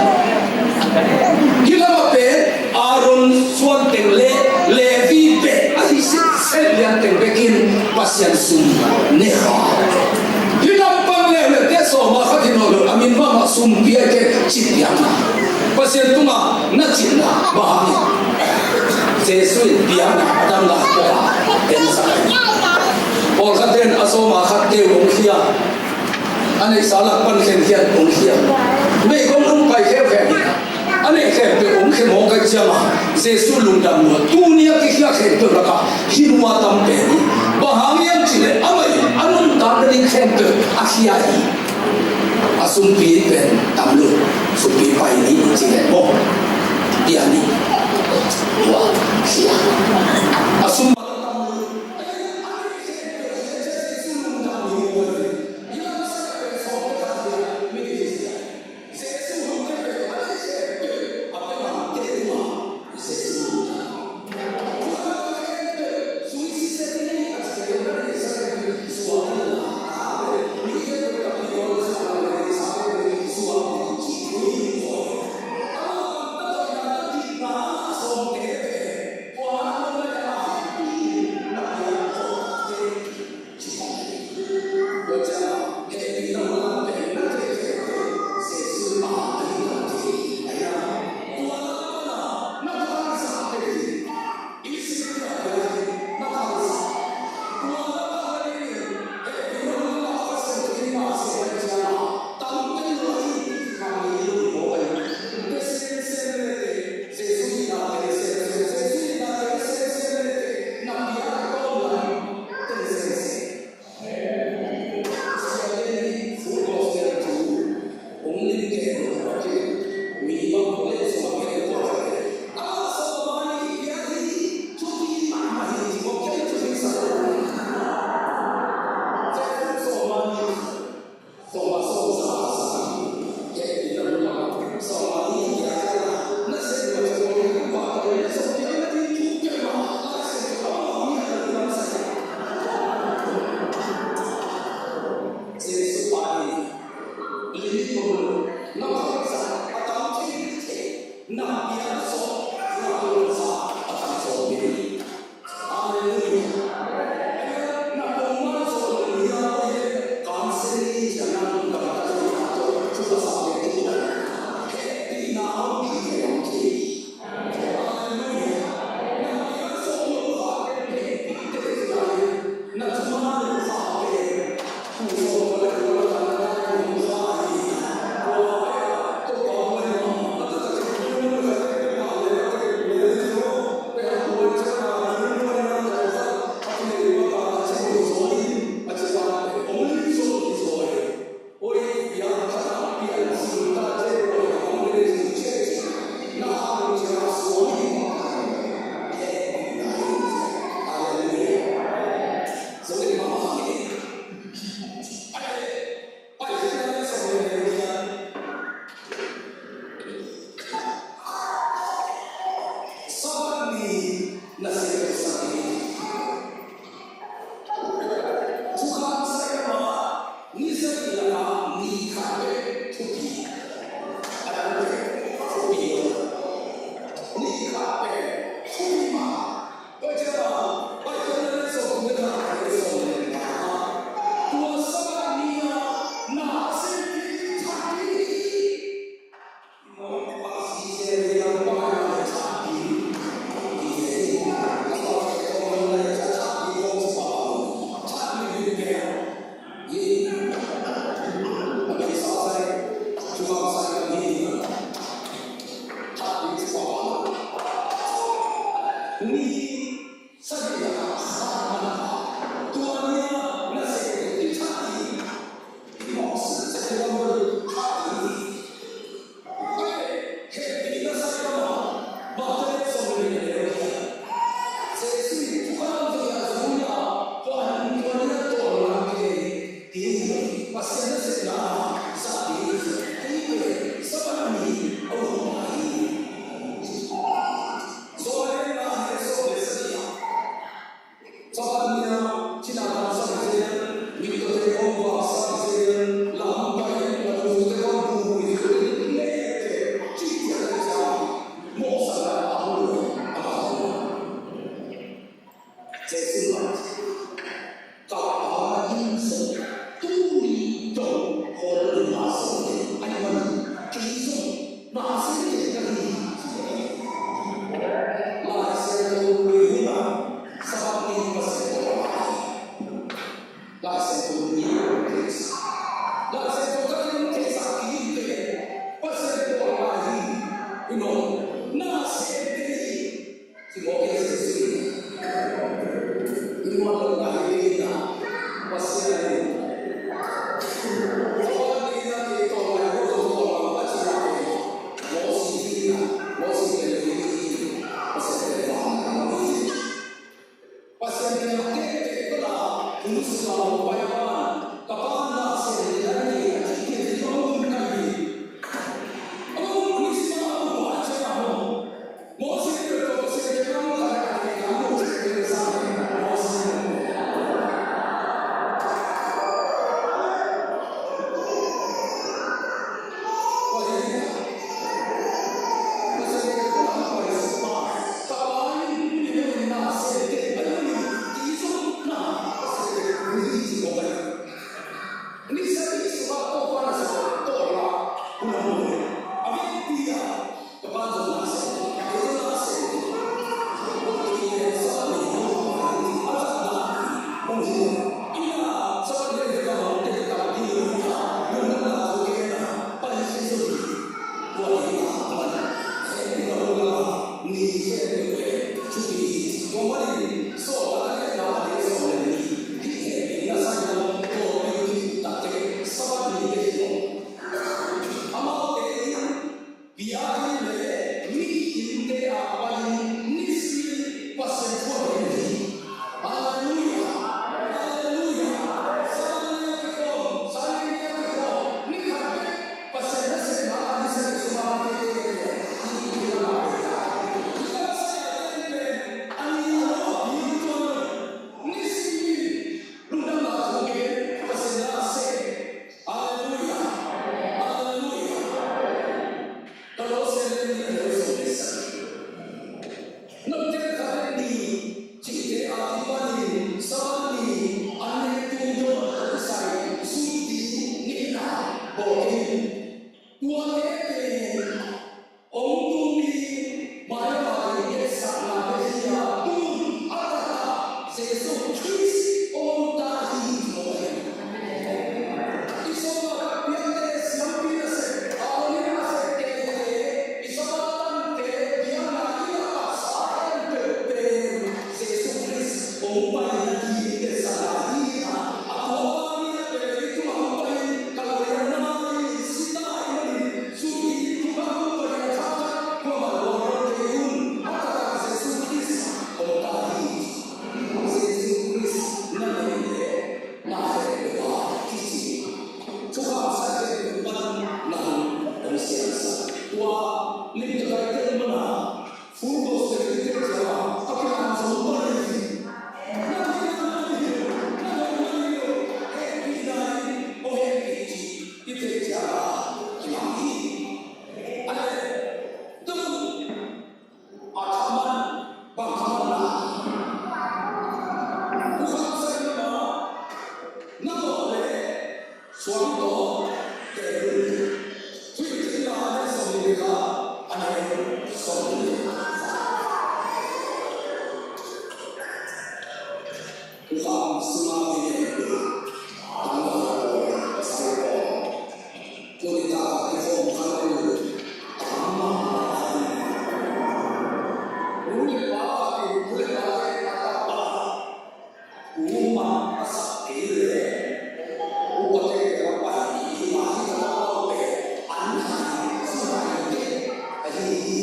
Hih lamah pen Aaron suan teng le Levi bek ahi sitset lian teng bekin Pasian sum ne kha. Hih lampang leuleu te sawma khat hi nawn lo, a min mahmah sumpi a te cih piakna. Pasian tungah na cihna bang hang hi. Jesu in piakna a damna tawh a ensak hi. Pawlkhat ten a sawma khat te uh hong khia. A neihsa lak pan khenkhiat hong khia. Meigong hong pai kheukheu hi. A neih khempeuh hong khia mawk ahih ciangin Jesu lungdam lua. Tuni a kikhia khempeuh lakah hih nua tam pen hi. Bang hang hiam cih leh amah in a nuntakna ding khempeuh a khia hi. A sumpi pen tam lo. Sumpi pai ni ci leh maw. Bia ni. Tua khia. A sum Sungah hong pai a, ka pa na sem te na hi a, ci thei ci a, hong kai hi. Hong Christmas hong pai ciang a hong. Moses te tawh sem te na hong kai a, hong sem te na hong. Amaute in biakinn le mi innte ah pai-in nisimin Pasian thu a gen hi. Halleluiah! Halleluiah! Sunday a kikhawm, Sunday a kikhawm, ni khat bek Pasian nasepna a ni sa ni suma te te te. Ni khat bek a ni a lo a pi tuan nisimin lungdamna thu gen Pasian nasep. Halleluiah! Halleluiah! Kolose lian nih a neu sawm le sagih. Note khat le nih cihte a kipanin Sabbath ni an neitu John Khrist zui ding nihna bawl in. Tuate pen hong tung ding mailam a ding etsakna bek hi a, tu-in a taktak Jesu Khrist hong om ta hi, ci mawk hi. I sawltak piakte, siampi nasep, Aaronic nasep teitei, i Sabbath tangte, biakna inn ah a sa khempeuh pen Jesu Khrist hong paina ding etsakna hi a, a tua pa ni a pen leitung ah hong pai-in Kalvari ah na in si ta ahih manin, sut ding thupha hong pia a thakhat kuamah bawl nawn kei un. A taktak Jesu Khrist hong ta hi. Jesu Khrist na neih leh na heh lo a kici. Thukham sa khempeuh pan na hun hong siangsak. Tua lim ka kai tel mana Full Gospel i tel ciang a, a plan zong bang hi. Nang hi, nang hi lo, nang hi lo, hehpihna in hong hehpih cih i tel ciang a, kimang hi. A leh, tua a thaman, bang thaman na. Thukham sa in ma, na mawh leh, Suang tawh, teh, Thuhilhkikna a neu sawmnih le khat, a neu sawmnih le khat. Thukham sungah mi nekpi, tangval pawl, pasal pawl. Tuni taktak i khawm khan uh, tangval pawl. Nu le pa, nu le pa, tapa. Kuamah a sak kei leh, upate a pai i mah hi, ka tapa pen an hai, sum hai te ahi hi.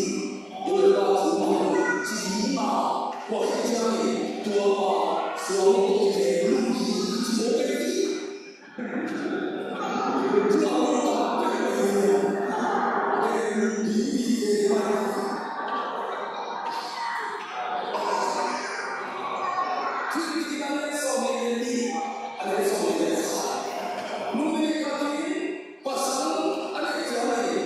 Tua leh tua thu mah ci ding a, tua khit ciangin tua pa suang tawh kibeng lum ding ci mawk kei hi. Tua leh tua pen beng lum ding hi ve mah. Thuhilhkikna a neu sawmnih le nih, a neu sawmnih le khat. Numei khat in pasal a neih ciangin,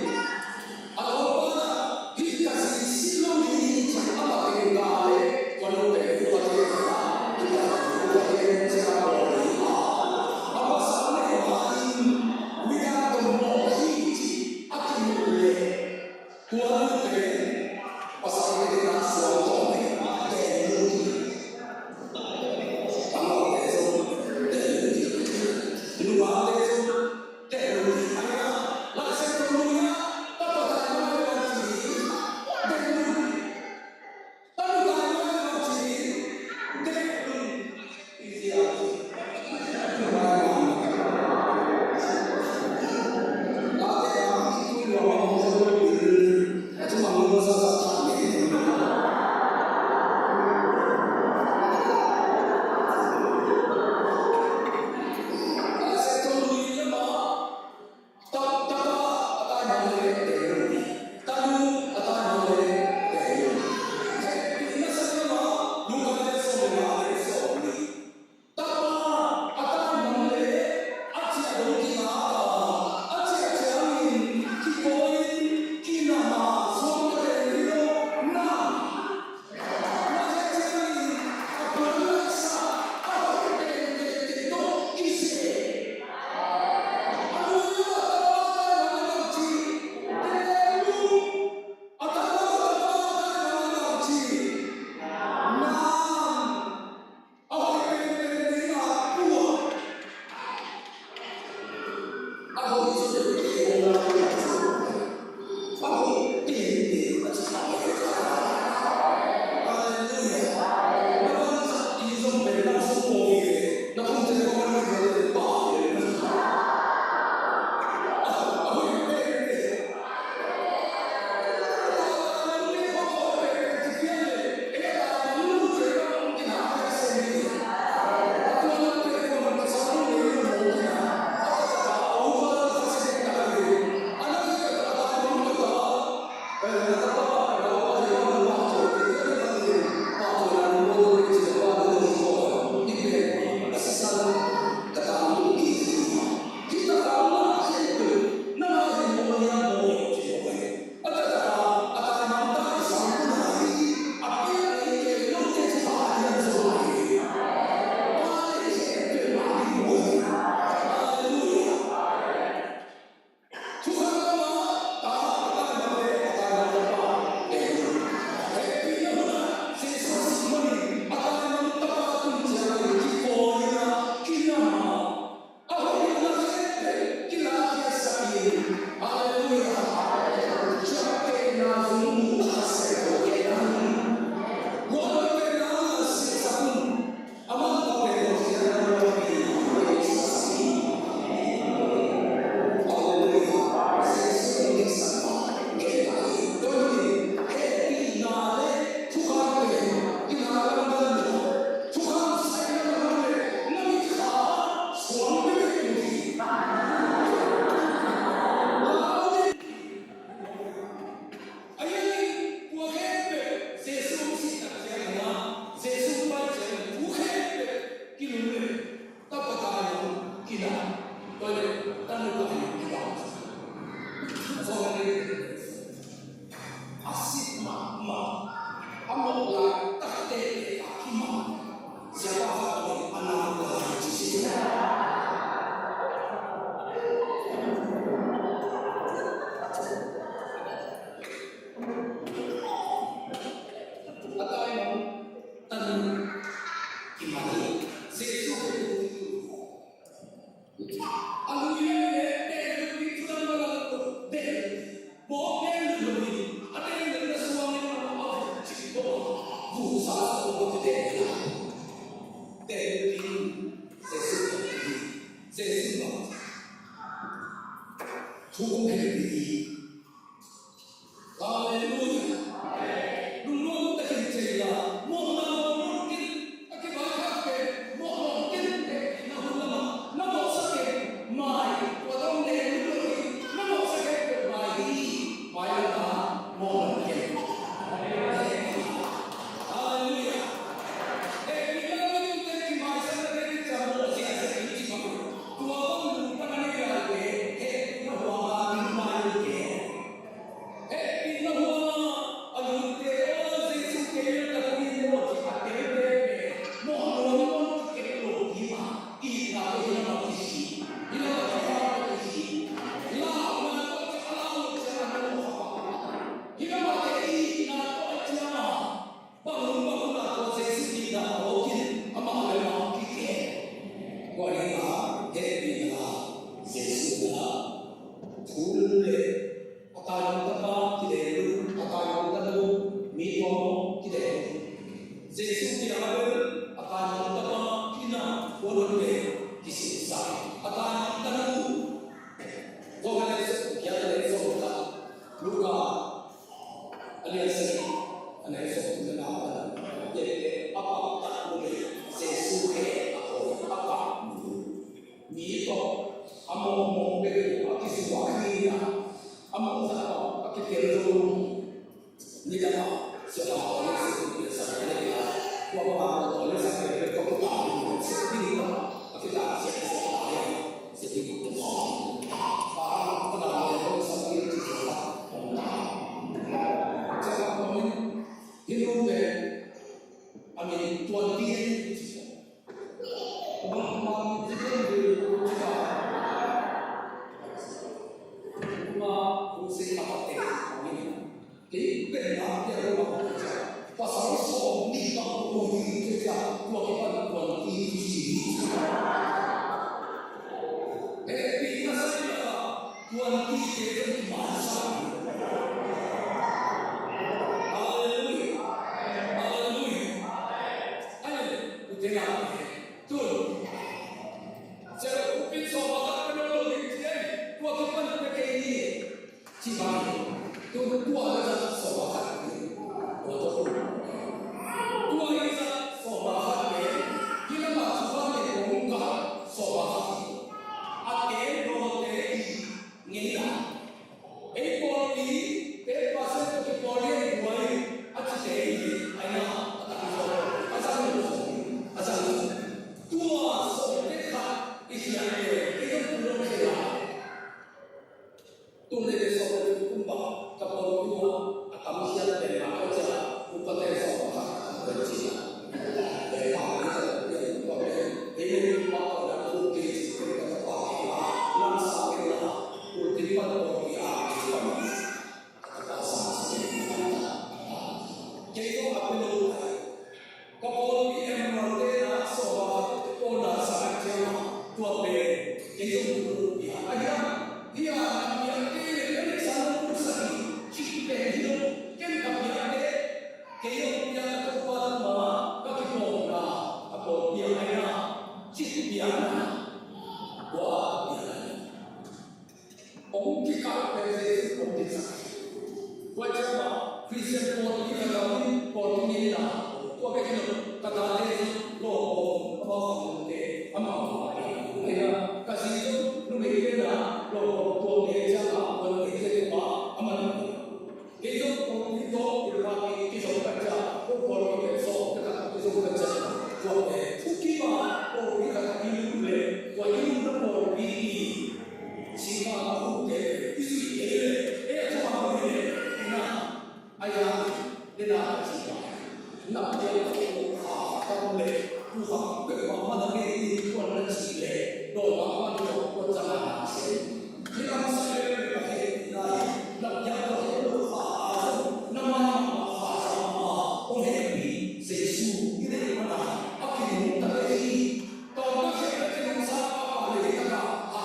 Thu kong khen ding hi. Halleluiah. Lungnuam takin cei la, mawhna mawh lungkim, a kivaikhak pen mawh lungkim, hehpihna hun lamah na mawhsak in mai, tua dong nei lungkim, na mawhsak in mai hi, mai lamah mawh lungkim. Halleluiah. Hehpihna lungkim te kimaisak na te kica mawh ziahziah in ci bang. Tua bang lungtang a nei lai te, hehpihna huang a lungkim te. Hehpihna huang a lungte aw, Jesu kei bek ka tung in maw ci a telte pen mawh nuam nuam kikep lo ding a, itna tawh hi lam a kisi, hi lam a kisa tawh kisi, launa tawh ci a, lau lo ci a, a nuam kha pah, hi lam a kei itna tawh a ciang a, bang hun bang hun a tua Jesu itna tawh kin amah le amah kikep. Tua ding a hehpihna Jesu na thu lum le a kainawng tapa kidel, a kainawng tanu mi tuam kidel. Jesu kiang a bel a kainawng tapa kina kuan le kisinsak a kainawng tanu. Tua ka le suk kia ka le suk ka Luka a lian sagih a neu sawm le nga pan a paktat nu le Jesu he a kawi a kah nu. Mi tawh a mawhmawh bek uh a kisuak hi a, a mawh khat tawh a kitel zo lo. Nidang a siapa tawh le sep ding le sak le la, tua pa tawh le sak le tawh kipah ding le sep ding tawh a kitak siap siap lai a, sep ding tawh sawm. Pa tawh na le tawh sak ding ci siapa tawh na. Siapa tawh in hi lo pen a min Tuanti ci. Pasal sawm nih bang tua hi cia, tua kipan Tuanti ci. Hehpihna sai laka Tuanti te kan mansa. Halleluiah. Halleluiah. Ai, ute na. Tun. Sia upin sawm a khat ka lo lo ding ci ai. Tua kipan ka kei ni. Ci bang. Tun tua ka zat sawm a khat ni. Tua tua tun. Tua i zat sawm a khat ni. Hi lama ci bang ni kong ka sawm a khat ni. A ke lo te i ngei la. Ei pawlpi, ten percent tawh kipawl lian buai a cite hi, aina a tam zaw, a zang lo zaw, a zang lo. Tua sawmte khat i khiat le, ei zong tu lo khel a. Tun le le sawm le kum bang, ka pawlpi ah a tam khiat le, a ka cia, upate sawm khat a tam le cina. Le pa le sa le tua le, ei le pa ka la tu ke ci ke ka pa ke la, lam sa ke la, tu ti pa pawlpi a, ti pa. Kei zong a pia lo lai. Ka pawlpi Emerald te na sawm a khat pawl na sa a ciang a tua pen kei zong tu lo pia. A hiam, hiam a piak te le ka le sa lo tu sa hi. Cih pen hi lo. Ken ka piak te kei zong pia ka Topa tungah ka kipawlna a pawlpi a aina cih piakna. Tua a piakna. Hong kikal pen Jesu hong kikal. Tua ciang a Khristian pawlpi khat a om in pawlpi ngeina. Tua bek hi lo, ka tate zong lawm pawlpi amau khang te amau khang te. Ka zi zong numei te na lawm pawlpi tuak te ciang a pawlpi te tua a man. Kei zong pawlpi tawh kilvak in kizom ka ciang, ko pawlpi pen sawm ka khat kizom ka ciang. Tua pen thukim a pawlpi khat i lum le, tua i lumna pawlpi i singkang a hukte i zui kei le, ei a thuak a huk le, ei na, a ya, dena a ci pa. Na piang ko kha tam le, tu kha pek ma ma na ngei ti kuan na ci le, dawn ma ma ni ko kuan za na na se. Hi lam sa le le ka he ti na hi, na piang ko he lo kha a zo, na ma ma ma kha sa ma ma, o he pi, Jesu, i le ma na, a ki mu ta le hi, ka ma he ka ki mu sa pa pa le hi ta ka, a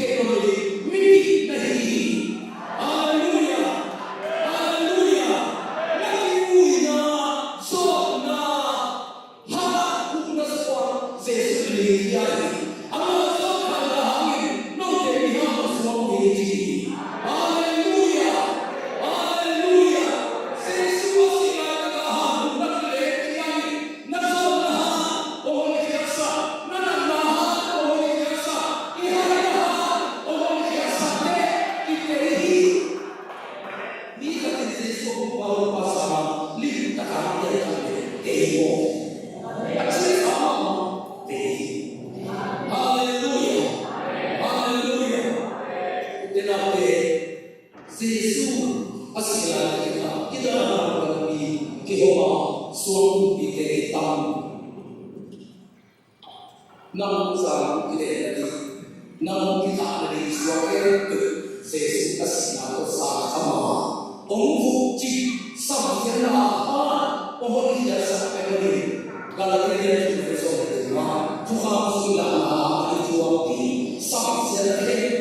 Kei lo hi, mipih na hi hi. Halleluiah. Halleluiah. Na kiuina, zawhna, ha, ukna suak Jesu in nei hi a hi. Amah zawhkhanna hangin note mihing suak uh hi ci hi. Halleluiah. Halleluiah. Jesu a sih laitaka ha ukna le hi a hi. Na zawhna ha hong honkhiatsak, na natna ha hong honkhiatsak, i haina ha hong honkhiatsak le i tei hi. Mi khat in Jesu a hong pau pasa limtak a i a i tei hi maw? A ci a mahmah tei hi. Halleluiah. Halleluiah. Ute naute, Jesu a sih lai kikal kidana lampi kihong a, suang kumpite kitam. Nang zang kidena ding, nang kithahna ding suang khempeuh Jesu a sihna tawh sang kham a, hong vukcip samsiatna a, hong honkhiatsak pen a ding. Galatia lian thum le sawm le thum ah Thukham sung i lahna a i thuak ding samsiatna khempeuh